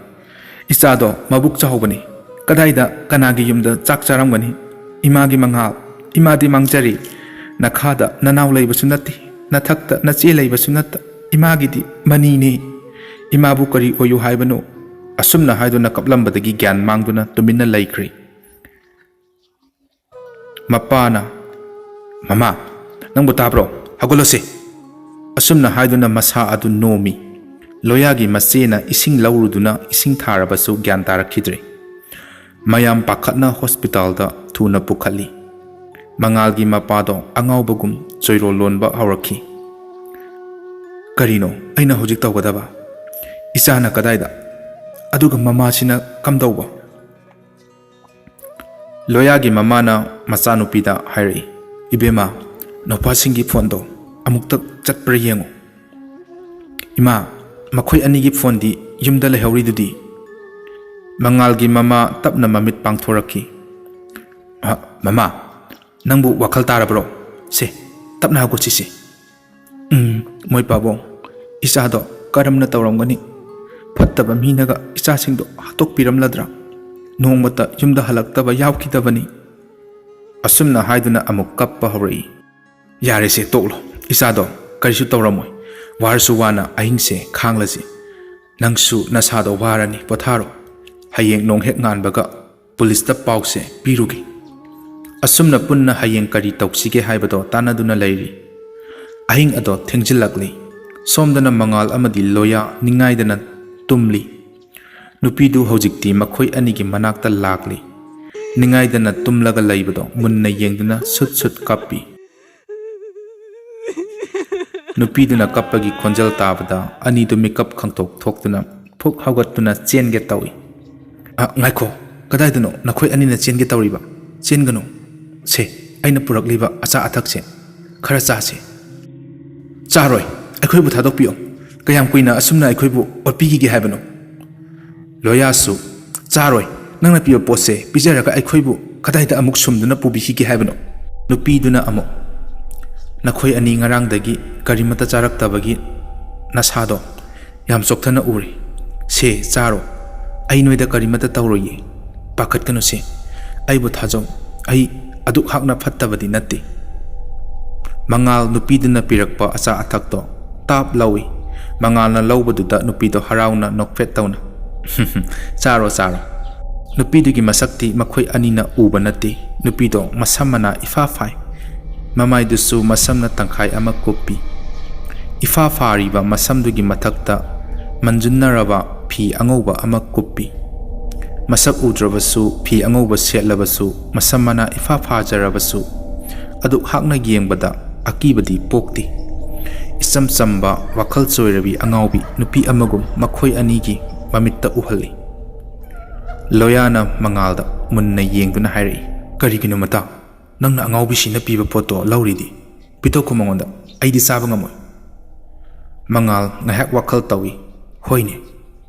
"ꯏꯆꯥꯗꯣ ꯃꯕꯨꯛ ꯆꯥꯎꯕꯅꯤ꯫ ꯀꯗꯥꯏꯗ ꯀꯅꯥꯒꯤ ꯌꯨꯝꯗ ꯆꯥꯛ ꯆꯥꯔꯝꯒꯅꯤ? ꯏꯃꯥꯒꯤ ꯃꯉꯥꯜ, ꯏꯃꯥꯗꯤ ꯃꯥꯡꯖꯔꯤ꯫ ꯅꯈꯥꯗ ꯅꯅꯥꯎ ꯂꯩꯕꯁꯨ ꯅꯠꯇꯦ, ꯅꯊꯛꯇ ꯅꯆꯦ ꯂꯩꯕꯁꯨ ꯅꯠꯇ꯫ ꯏꯃꯥꯒꯤꯗꯤ ꯃꯅꯤꯅꯦ꯫ ꯏꯃꯥꯕꯨ ꯀꯔꯤ ꯑꯣꯏꯌꯨ ꯍꯥꯏꯕꯅꯣ?" ꯑꯁꯨꯝꯅ ꯍꯥꯏꯗꯨꯅ ꯀꯞꯂꯝꯕꯗꯒꯤ ꯒ꯭ꯌꯥꯟ ꯃꯥꯡꯗꯨꯅ ꯇꯨꯃꯤꯟꯅ ꯂꯩꯈ꯭ꯔꯦ꯫ ꯃꯄꯥꯅ, "ꯃꯃꯥ, ꯅꯪꯕꯨ ꯇꯥꯕ꯭ꯔꯣ? ꯍꯧꯒꯠꯂꯣꯁꯦ!" ꯑꯁꯨꯝꯅ ꯍꯥꯏꯗꯨꯅ ꯃꯁꯥ ꯑꯗꯨ ꯅꯣꯝꯃꯤ꯫ ꯂꯣꯌꯥꯒꯤ ꯃꯆꯦꯅ ꯏꯁꯤꯡ ꯂꯧꯔꯨꯗꯨꯅ ꯏꯁꯤꯡ ꯊꯥꯔꯕꯁꯨ ꯒ꯭ꯌꯥꯟ ꯇꯥꯔꯛꯈꯤꯗ꯭ꯔꯦ꯫ ꯃꯌꯥꯝ ꯄꯥꯈꯠꯅ ꯍꯣꯁꯄꯤꯇꯥꯜꯗ ꯊꯨꯅ ꯄꯨꯈꯠꯂꯤ꯫ ꯃꯉꯥꯜꯒꯤ ꯃꯄꯥꯗꯣ ꯑꯉꯥꯎꯕꯒꯨꯝ ꯆꯣꯏꯔꯣꯜ ꯂꯣꯟꯕ ꯍꯧꯔꯛꯈꯤ꯫ "ꯀꯔꯤꯅꯣ ꯑꯩꯅ ꯍꯧꯖꯤꯛ ꯇꯧꯒꯗꯕ? ꯏꯆꯥꯅ ꯀꯗꯥꯏꯗ? ꯑꯗꯨꯒ ꯃꯃꯥꯁꯤꯅ ꯀꯝꯗꯧꯕ?" ꯂꯣꯌꯥꯒꯤ ꯃꯃꯥꯅ ꯃꯆꯥꯅꯨꯄꯤꯗ ꯍꯥꯏꯔꯛꯏ, "ꯏꯕꯦꯝꯃ, ꯅꯨꯄꯥꯁꯤꯡꯒꯤ ꯐꯣꯟꯗꯣ ꯑꯃꯨꯛꯇ ꯆꯠꯄ꯭ꯔꯥ ꯌꯦꯡꯉꯨ꯫ ꯏꯃꯥ, ꯃꯈꯣꯏ ꯑꯅꯤꯒꯤ ꯐꯣꯟꯗꯤ ꯌꯨꯝꯗ ꯂꯩꯍꯧꯔꯤꯗꯨꯗꯤ?" ꯃꯉꯥꯜꯒꯤ ꯃꯃꯥ ꯇꯞꯅ ꯃꯃꯤꯠ ꯄꯥꯡꯊꯣꯔꯛꯈꯤ꯫ "ꯑ, ꯃꯃꯥ, ꯅꯪꯕꯨ ꯋꯥꯈꯜ ꯇꯥꯔꯕ꯭ꯔꯣ? ꯁꯦ, ꯇꯞꯅ ꯍꯧꯒꯠꯁꯤꯁꯦ꯫ ꯎꯝ, ꯃꯣꯏ ꯄꯥꯕꯨꯡ, ꯏꯆꯥꯗꯣ ꯀꯔꯝꯅ ꯇꯧꯔꯝꯒꯅꯤ? ꯐꯠꯇꯕ ꯃꯤꯅꯒ ꯏꯆꯥꯁꯤꯡꯗꯣ ꯍꯥꯠꯇꯣꯛꯄꯤꯔꯝꯂꯗ꯭ꯔꯥ? ꯅꯣꯡꯃꯇ ꯌꯨꯝꯗ ꯍꯜꯂꯛꯇꯕ ꯌꯥꯎꯈꯤꯗꯕꯅꯤ"꯫ ꯑꯁꯨꯝꯅ ꯍꯥꯏꯗꯨꯅ ꯑꯃꯨꯛ ꯀꯞꯄ ꯍꯧꯔꯛꯏ꯫ "ꯌꯥꯔꯦꯁꯦ, ꯇꯣꯛꯂꯣ꯫ ꯏꯆꯥꯗꯣ ꯀꯔꯤꯁꯨ ꯇꯧꯔꯝꯃꯣꯏ꯫ ꯋꯥꯔꯁꯨ ꯋꯥꯅ ꯑꯍꯤꯡꯁꯦ ꯈꯥꯡꯂꯁꯤ꯫ ꯅꯪꯁꯨ ꯅꯁꯥꯗꯣ ꯋꯥꯔꯅꯤ, ꯄꯣꯊꯥꯔꯣ꯫ ꯍꯌꯦꯡ ꯅꯣꯡ ꯍꯦꯛ ꯉꯥꯟꯕꯒ ꯄꯨꯂꯤꯁꯇ ꯄꯥꯎꯁꯦ ꯄꯤꯔꯨꯒꯦ꯫" ꯑꯁꯨꯝꯅ ꯄꯨꯟꯅ ꯍꯌꯦꯡ ꯀꯔꯤ ꯇꯧꯁꯤꯒꯦ ꯍꯥꯏꯕꯗꯣ ꯇꯥꯟꯅꯗꯨꯅ ꯂꯩꯔꯤ꯫ ꯑꯍꯤꯡ ꯑꯗꯣ ꯊꯦꯡꯖꯤꯜꯂꯛꯂꯤ꯫ ꯁꯣꯝꯗꯅ ꯃꯉꯥꯜ ꯑꯃꯗꯤ ꯂꯣꯌꯥ ꯅꯤꯡꯉꯥꯏꯗꯅ ꯇꯨꯝꯂꯤ꯫ ꯅꯨꯄꯤꯗꯨ ꯍꯧꯖꯤꯛꯇꯤ ꯃꯈꯣꯏ ꯑꯅꯤꯒꯤ ꯃꯅꯥꯛꯇ ꯂꯥꯛꯂꯤ꯫ ꯅꯤꯡꯉꯥꯏꯗꯅ ꯇꯨꯝꯂꯒ ꯂꯩꯕꯗꯣ ꯃꯨꯟꯅ ꯌꯦꯡꯗꯨꯅ ꯁꯨꯠ ꯁꯨꯠ ꯀꯞꯄꯤ꯫ ꯅꯨꯄꯤꯗꯨꯅ ꯀꯞꯄꯒꯤ ꯈꯣꯟꯖꯦꯜ ꯇꯥꯕꯗ ꯑꯅꯤꯗꯨ ꯃꯤꯀꯞ ꯈꯪꯇꯣꯛ ꯊꯣꯛꯇꯨꯅ ꯐꯨꯛ ꯍꯧꯒꯠꯇꯨꯅ ꯆꯦꯟꯒꯦ ꯇꯧꯏ꯫ "ꯑ, ꯉꯥꯏꯈꯣ, ꯀꯗꯥꯏꯗꯅꯣ ꯅꯈꯣꯏ ꯑꯅꯤꯅ ꯆꯦꯟꯒꯦ ꯇꯧꯔꯤꯕ? ꯆꯦꯟꯒꯅꯨ꯫ ꯁꯦ, ꯑꯩꯅ ꯄꯨꯔꯛꯂꯤꯕ ꯑꯆꯥ ꯑꯊꯛꯁꯦ ꯈꯔ ꯆꯥꯁꯦ꯫" "ꯆꯥꯔꯣꯏ, ꯑꯩꯈꯣꯏꯕꯨ ꯊꯥꯗꯣꯛꯄꯤꯌꯣ꯫ ꯀꯌꯥꯝ ꯀꯨꯏꯅ ꯑꯁꯨꯝꯅ ꯑꯩꯈꯣꯏꯕꯨ ꯑꯣꯠꯄꯤꯈꯤꯒꯦ ꯍꯥꯏꯕꯅꯣ?" ꯂꯣꯌꯥꯁꯨ, "ꯆꯥꯔꯣꯏ, ꯅꯪꯅ ꯄꯤꯕ ꯄꯣꯠꯁꯦ ꯄꯤꯖꯔꯒ ꯑꯩꯈꯣꯏꯕꯨ ꯀꯗꯥꯏꯗ ꯑꯃꯨꯛ ꯁꯨꯝꯗꯨꯅ ꯄꯨꯕꯤꯈꯤꯒꯦ ꯍꯥꯏꯕꯅꯣ?" ꯅꯨꯄꯤꯗꯨꯅ ꯑꯃꯨꯛ, "ꯅꯈꯣꯏ ꯑꯅꯤ ꯉꯔꯥꯡꯗꯒꯤ ꯀꯔꯤꯃꯠꯇ ꯆꯥꯔꯛꯇꯕꯒꯤ ꯅꯁꯥꯗꯣ ꯌꯥꯝ ꯆꯣꯛꯊꯅ ꯎꯔꯤ꯫ ꯁꯦ, ꯆꯥꯔꯣ꯫ ꯑꯩ ꯅꯣꯏꯗ ꯀꯔꯤꯃꯠꯇ ꯇꯧꯔꯣꯏꯌꯦ꯫ ꯄꯥꯈꯠꯀꯅꯨꯁꯦ꯫ ꯑꯩꯕꯨ ꯊꯥꯖꯧ꯫ ꯑꯩ ꯑꯗꯨꯛ ꯍꯥꯛꯅ ꯐꯠꯇꯕꯗꯤ ꯅꯠꯇꯦ꯫" ꯃꯉꯥꯜ ꯅꯨꯄꯤꯗꯨꯅ ꯄꯤꯔꯛꯄ ꯑꯆꯥ ꯑꯊꯛꯇꯣ ꯇꯥꯞ ꯂꯧꯏ꯫ ꯃꯉꯥꯜꯅ ꯂꯧꯕꯗꯨꯗ ꯅꯨꯄꯤꯗꯣ ꯍꯔꯥꯎꯅ ꯅꯣꯛꯐꯦꯠ ꯇꯧꯅ, "ꯆꯥꯔꯣ, ꯆꯥꯔꯣ꯫" ꯅꯨꯄꯤꯗꯨꯒꯤ ꯃꯁꯛꯇꯤ ꯃꯈꯣꯏ ꯑꯅꯤꯅ ꯎꯕ ꯅꯠꯇꯦ꯫ ꯅꯨꯄꯤꯗꯣ ꯃꯁꯝ ꯃꯅꯥ ꯏꯐꯥ ꯐꯥꯏ꯫ ꯃꯃꯥꯏꯗꯨꯁꯨ ꯃꯁꯝꯅ ꯇꯪꯈꯥꯏ ꯑꯃ ꯀꯨꯞꯄꯤ꯫ ꯏꯐꯥ ꯐꯥꯔꯤꯕ ꯃꯁꯝꯗꯨꯒꯤ ꯃꯊꯛꯇ ꯃꯟꯖꯨꯟꯅꯔꯕ ꯐꯤ ꯑꯉꯧꯕ ꯑꯃ ꯀꯨꯞꯄꯤ꯫ ꯃꯁꯛ ꯎꯗ꯭ꯔꯕꯁꯨ, ꯐꯤ ꯑꯉꯧꯕ ꯁꯦꯠꯂꯕꯁꯨ, ꯃꯁꯝ ꯃꯅꯥ ꯏꯐꯥ ꯐꯥꯖꯔꯕꯁꯨ, ꯑꯗꯨꯛ ꯍꯥꯛꯅ ꯌꯦꯡꯕꯗ ꯑꯀꯤꯕꯗꯤ ꯄꯣꯛꯇꯦ꯫ ꯏꯆꯝ ꯆꯝꯕ, ꯋꯥꯈꯜ ꯆꯣꯏꯔꯕꯤ ꯑꯉꯥꯎꯕꯤ ꯅꯨꯄꯤ ꯑꯃꯒꯨꯝ ꯃꯈꯣꯏ ꯑꯅꯤꯒꯤ ꯃꯃꯤꯠꯇ ꯎꯍꯜꯂꯤ꯫ ꯂꯣꯌꯥꯅ ꯃꯉꯥꯜꯗ ꯃꯨꯟꯅ ꯌꯦꯡꯗꯨꯅ ꯍꯥꯏꯔꯛꯏ, "ꯀꯔꯤꯒꯤꯅꯣ ꯃꯇꯥ? ꯅꯪꯅ ꯑꯉꯥꯎꯕꯤꯁꯤꯅ ꯄꯤꯕ ꯄꯣꯠꯇꯣ ꯂꯧꯔꯤꯗꯤ? ꯄꯤꯊꯣꯛꯈꯣ ꯃꯉꯣꯟꯗ, ꯑꯩꯗꯤ ꯆꯥꯕ ꯉꯝꯃꯣꯏ꯫" ꯃꯉꯥꯜ ꯉꯥꯏꯍꯥꯛ ꯋꯥꯈꯜ ꯇꯧꯏ꯫ "ꯍꯣꯏꯅꯦ,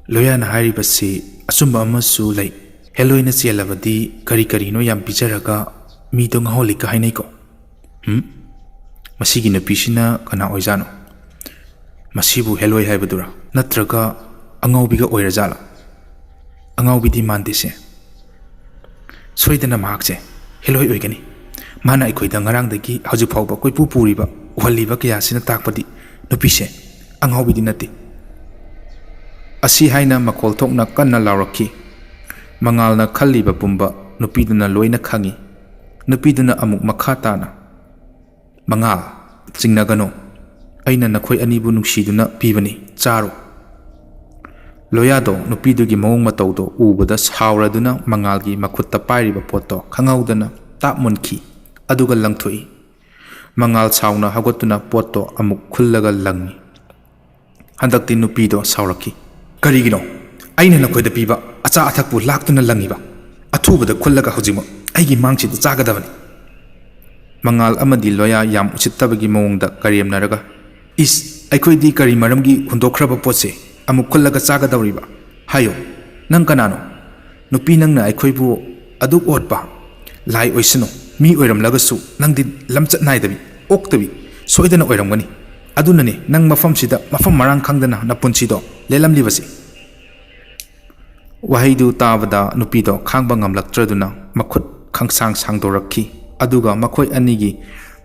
ꯂꯣꯌꯥꯅ ꯍꯥꯏꯔꯤꯕꯁꯤ ꯑꯆꯨꯝꯕ ꯑꯃꯁꯨ ꯂꯩ꯫ ꯍꯦꯂꯣꯏꯅ ꯆꯦꯜꯂꯕꯗꯤ ꯀꯔꯤ ꯀꯔꯤꯅꯣ ꯌꯥꯝ ꯄꯤꯖꯔꯒ ꯃꯤꯗꯣ ꯉꯥꯎꯍꯜꯂꯤꯒ ꯍꯥꯏꯅꯩꯀꯣ꯫ ꯍꯨꯝ? ꯃꯁꯤꯒꯤ ꯅꯨꯄꯤꯁꯤꯅ ꯀꯅꯥ ꯑꯣꯏꯖꯥꯠꯅꯣ? ꯃꯁꯤꯕꯨ ꯍꯦꯂꯣꯏ ꯍꯥꯏꯕꯗꯨꯔꯥ? ꯅꯠꯇ꯭ꯔꯒ ꯑꯉꯥꯎꯕꯤꯒ ꯑꯣꯏꯔꯖꯥꯠꯂꯥ? ꯑꯉꯥꯎꯕꯤꯗꯤ ꯃꯥꯟꯗꯦꯁꯦ꯫ ꯁꯣꯏꯗꯅ ꯃꯍꯥꯛꯁꯦ ꯍꯦꯂꯣꯏ ꯑꯣꯏꯒꯅꯤ꯫ ꯃꯥꯅ ꯑꯩꯈꯣꯏꯗ ꯉꯔꯥꯡꯗꯒꯤ ꯍꯧꯖꯤꯛ ꯐꯥꯎꯕ ꯀꯣꯏꯄꯨ ꯄꯨꯔꯤꯕ, ꯎꯍꯜꯂꯤꯕ ꯀꯌꯥꯁꯤꯅ ꯇꯥꯛꯄꯗꯤ ꯅꯨꯄꯤꯁꯦ ꯑꯉꯥꯎꯕꯤꯗꯤ ꯅꯠꯇꯦ꯫ ꯑꯁꯤ ꯍꯥꯏꯅ ꯃꯈꯣꯜ ꯊꯣꯛꯅ ꯀꯟꯅ ꯂꯥꯎꯔꯛꯈꯤ꯫ ꯃꯉꯥꯜꯅ ꯈꯜꯂꯤꯕ ꯄꯨꯝꯕ ꯅꯨꯄꯤꯗꯨꯅ ꯂꯣꯏꯅ ꯈꯪꯏ꯫ ꯅꯨꯄꯤꯗꯨꯅ ꯑꯃꯨꯛ ꯃꯈꯥ ꯇꯥꯅ, "ꯃꯉꯥꯜ, ꯆꯤꯡꯅꯒꯅꯨ꯫ ꯑꯩꯅ ꯅꯈꯣꯏ ꯑꯅꯤꯕꯨ ꯅꯨꯡꯁꯤꯗꯨꯅ ꯄꯤꯕꯅꯤ꯫ ꯆꯥꯔꯣ꯫" ꯂꯣꯌꯥꯗꯣ ꯅꯨꯄꯤꯗꯨꯒꯤ ꯃꯑꯣꯡ ꯃꯇꯧꯗꯣ ꯎꯕꯗ ꯁꯥꯎꯔꯗꯨꯅ ꯃꯉꯥꯜꯒꯤ ꯃꯈꯨꯠꯇ ꯄꯥꯏꯔꯤꯕ ꯄꯣꯠꯇꯣ ꯈꯪꯍꯧꯗꯅ ꯇꯥꯞ ꯃꯨꯟꯈꯤ, ꯑꯗꯨꯒ ꯂꯪꯊꯣꯛꯏ꯫ ꯃꯉꯥꯜ ꯁꯥꯎꯅ ꯍꯧꯒꯠꯇꯨꯅ ꯄꯣꯠꯇꯣ ꯑꯃꯨꯛ ꯈꯨꯜꯂꯒ ꯂꯪꯉꯤ꯫ ꯍꯟꯗꯛꯇꯤ ꯅꯨꯄꯤꯗꯣ ꯁꯥꯎꯔꯛꯈꯤ꯫ "ꯀꯔꯤꯒꯤꯅꯣ ꯑꯩꯅ ꯅꯈꯣꯏꯗ ꯄꯤꯕ ꯑꯆꯥ ꯑꯊꯛꯄꯨ ꯂꯥꯛꯇꯨꯅ ꯂꯪꯉꯤꯕ? ꯑꯊꯨꯕꯗ ꯈꯨꯜꯂꯒ ꯍꯧꯖꯤꯛꯃꯛ ꯑꯩꯒꯤ ꯃꯥꯡꯁꯤꯗ ꯆꯥꯒꯗꯕꯅꯤ꯫" ꯃꯉꯥꯜ ꯑꯃꯗꯤ ꯂꯣꯌꯥ ꯌꯥꯝ ꯎꯁꯤꯠꯇꯕꯒꯤ ꯃꯑꯣꯡꯗ ꯀꯔꯦꯝꯅꯔꯒ, "ꯏꯁ, ꯑꯩꯈꯣꯏꯗꯤ ꯀꯔꯤ ꯃꯔꯝꯒꯤ ꯍꯨꯟꯗꯣꯛꯈ꯭ꯔꯕ ꯄꯣꯠꯁꯦ ꯑꯃꯨꯛ ꯈꯨꯜꯂꯒ ꯆꯥꯒꯗꯧꯔꯤꯕ? ꯍꯥꯏꯌꯣ, ꯅꯪ ꯀꯅꯥꯅꯣ? ꯅꯨꯄꯤ ꯅꯪꯅ ꯑꯩꯈꯣꯏꯕꯨ ꯑꯗꯨꯛ ꯑꯣꯠꯄ? ꯂꯥꯏ ꯑꯣꯏꯁꯅꯨ, ꯃꯤ ꯑꯣꯏꯔꯝꯂꯒꯁꯨ ꯅꯪꯗꯤ ꯂꯝꯆꯠ ꯅꯥꯏꯗꯕꯤ, ꯑꯣꯛꯇꯕꯤ ꯁꯣꯏꯗꯅ ꯑꯣꯏꯔꯝꯒꯅꯤ꯫ ꯑꯗꯨꯅꯅꯦ ꯅꯪ ꯃꯐꯝꯁꯤꯗ ꯃꯐꯝ ꯃꯔꯥꯡ ꯈꯪꯗꯅ ꯅꯄꯨꯟꯁꯤꯗꯣ ꯂꯦꯜꯂꯝꯂꯤꯕꯁꯦ꯫" ꯋꯥꯍꯩꯗꯨ ꯇꯥꯕꯗ ꯅꯨꯄꯤꯗꯣ ꯈꯥꯡꯕ ꯉꯝꯂꯛꯇ꯭ꯔꯗꯨꯅ ꯃꯈꯨꯠ ꯈꯪꯁꯥꯡ ꯁꯥꯡꯗꯣꯔꯛꯈꯤ, ꯑꯗꯨꯒ ꯃꯈꯣꯏ ꯑꯅꯤꯒꯤ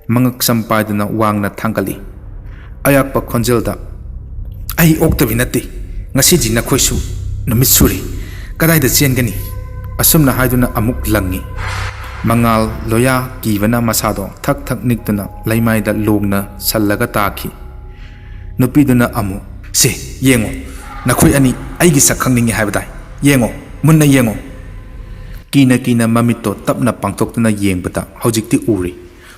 ꯃꯉꯛꯁꯝ ꯄꯥꯏꯗꯨꯅ ꯋꯥꯡꯅ ꯊꯥꯡꯒꯠꯂꯤ꯫ ꯑꯌꯥꯛꯄ ꯈꯣꯟꯖꯦꯜꯗ, "ꯑꯩ ꯑꯣꯛꯇꯕꯤ ꯅꯠꯇꯦ꯫ ꯉꯁꯤꯗꯤ ꯅꯈꯣꯏꯁꯨ ꯅꯨꯃꯤꯠ ꯁꯨꯔꯦ꯫ ꯀꯗꯥꯏꯗ ꯆꯦꯟꯒꯅꯤ?" ꯑꯁꯨꯝꯅ ꯍꯥꯏꯗꯨꯅ ꯑꯃꯨꯛ ꯂꯪꯉꯤ꯫ ꯃꯉꯥꯜ, ꯂꯣꯌꯥ ꯀꯤꯕꯅ ꯃꯁꯥꯗꯣ ꯊꯛ ꯊꯛ ꯅꯤꯛꯇꯨꯅ ꯂꯩꯃꯥꯏꯗ ꯂꯣꯡꯅ ꯁꯜꯂꯒ ꯇꯥꯈꯤ꯫ ꯅꯨꯄꯤꯗꯨꯅ ꯑꯃꯨꯛ, "ꯁꯦ, ꯌꯦꯡꯉꯣ, ꯅꯈꯣꯏ ꯑꯅꯤ ꯑꯩꯒꯤ ꯁꯛ ꯈꯪꯅꯤꯡꯉꯤ ꯍꯥꯏꯕꯗꯥꯏ? ꯌꯦꯡꯉꯣ, ꯃꯨꯟꯅ ꯌꯦꯡꯉꯣ꯫" ꯀꯤꯅ ꯀꯤꯅ ꯃꯃꯤꯠꯇꯣ ꯇꯞꯅ ꯄꯥꯡꯊꯣꯛꯇꯨꯅ ꯌꯦꯡꯕꯗ ꯍꯧꯖꯤꯛꯇꯤ ꯎꯔꯦ꯫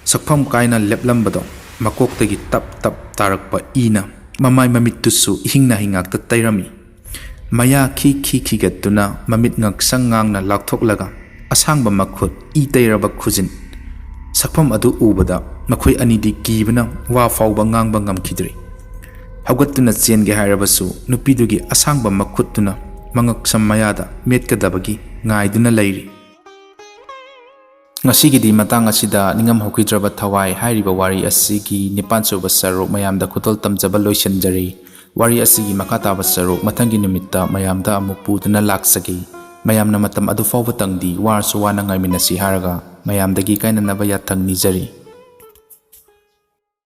ꯁꯛꯐꯝ ꯀꯥꯏꯅ ꯂꯦꯞꯂꯝꯕꯗꯣ ꯃꯀꯣꯛꯇꯒꯤ ꯇꯞ ꯇꯞ ꯇꯥꯔꯛꯄ ꯏꯅ ꯃꯃꯥꯏ ꯃꯃꯤꯠꯇꯨꯁꯨ ꯏꯍꯤꯡ ꯅꯥꯍꯤꯡ ꯉꯥꯛꯇ ꯇꯩꯔꯝꯃꯤ꯫ ꯃꯌꯥ ꯈꯤ ꯈꯤ ꯈꯤꯒꯠꯇꯨꯅ ꯃꯃꯤꯠ ꯉꯛꯁꯪ ꯉꯥꯡꯅ ꯂꯥꯎꯊꯣꯛꯂꯒ ꯑꯁꯥꯡꯕ ꯃꯈꯨꯠ, ꯏ ꯇꯩꯔꯕ ꯈꯨꯖꯤꯟ, ꯁꯛꯐꯝ ꯑꯗꯨ ꯎꯕꯗ ꯃꯈꯣꯏ ꯑꯅꯤꯗꯤ ꯀꯤꯕꯅ ꯋꯥ ꯐꯥꯎꯕ ꯉꯥꯡꯕ ꯉꯝꯈꯤꯗ꯭ꯔꯦ꯫ ꯍꯧꯒꯠꯇꯨꯅ ꯆꯦꯟꯒꯦ ꯍꯥꯏꯔꯕꯁꯨ ꯅꯨꯄꯤꯗꯨꯒꯤ ꯑꯁꯥꯡꯕ ꯃꯈꯨꯠꯇꯨꯅ ꯃꯉꯛꯁꯝ ꯃꯌꯥꯗ ꯃꯦꯠꯀꯗꯕꯒꯤ ꯉꯥꯏꯗꯨꯅ ꯂꯩꯔꯤ꯫ ꯉꯁꯤꯒꯤꯗꯤ ꯃꯇꯥꯡ ꯑꯁꯤꯗ ꯅꯤꯡꯉꯝ ꯍꯧꯈꯤꯗ꯭ꯔꯕ ꯊꯋꯥꯏ ꯍꯥꯏꯔꯤꯕ ꯋꯥꯔꯤ ꯑꯁꯤꯒꯤ ꯅꯤꯄꯥꯟꯁꯨꯕ ꯁꯔꯨꯛ ꯃꯌꯥꯝꯗ ꯈꯨꯗꯣꯜ ꯇꯝꯖꯕ ꯂꯣꯏꯁꯤꯟꯖꯔꯤ꯫ ꯋꯥꯔꯤ ꯑꯁꯤꯒꯤ ꯃꯈꯥ ꯇꯥꯕ ꯁꯔꯨꯛ ꯃꯊꯪꯒꯤ ꯅꯨꯃꯤꯠꯇ ꯃꯌꯥꯝꯗ ꯑꯃꯨꯛ ꯄꯨꯗꯨꯅ ꯂꯥꯛꯆꯒꯦ꯫ ꯃꯌꯥꯝꯅ ꯃꯇꯝ ꯑꯗꯨ ꯐꯥꯎꯕꯇꯪꯗꯤ ꯋꯥꯔꯁꯨ ꯋꯥꯅ ꯉꯥꯏꯃꯤꯟꯅꯁꯤ ꯍꯥꯏꯔꯒ ꯃꯌꯥꯝꯗꯒꯤ ꯀꯥꯏꯅꯅꯕ ꯌꯥꯊꯪ ꯅꯤꯖꯔꯤ꯫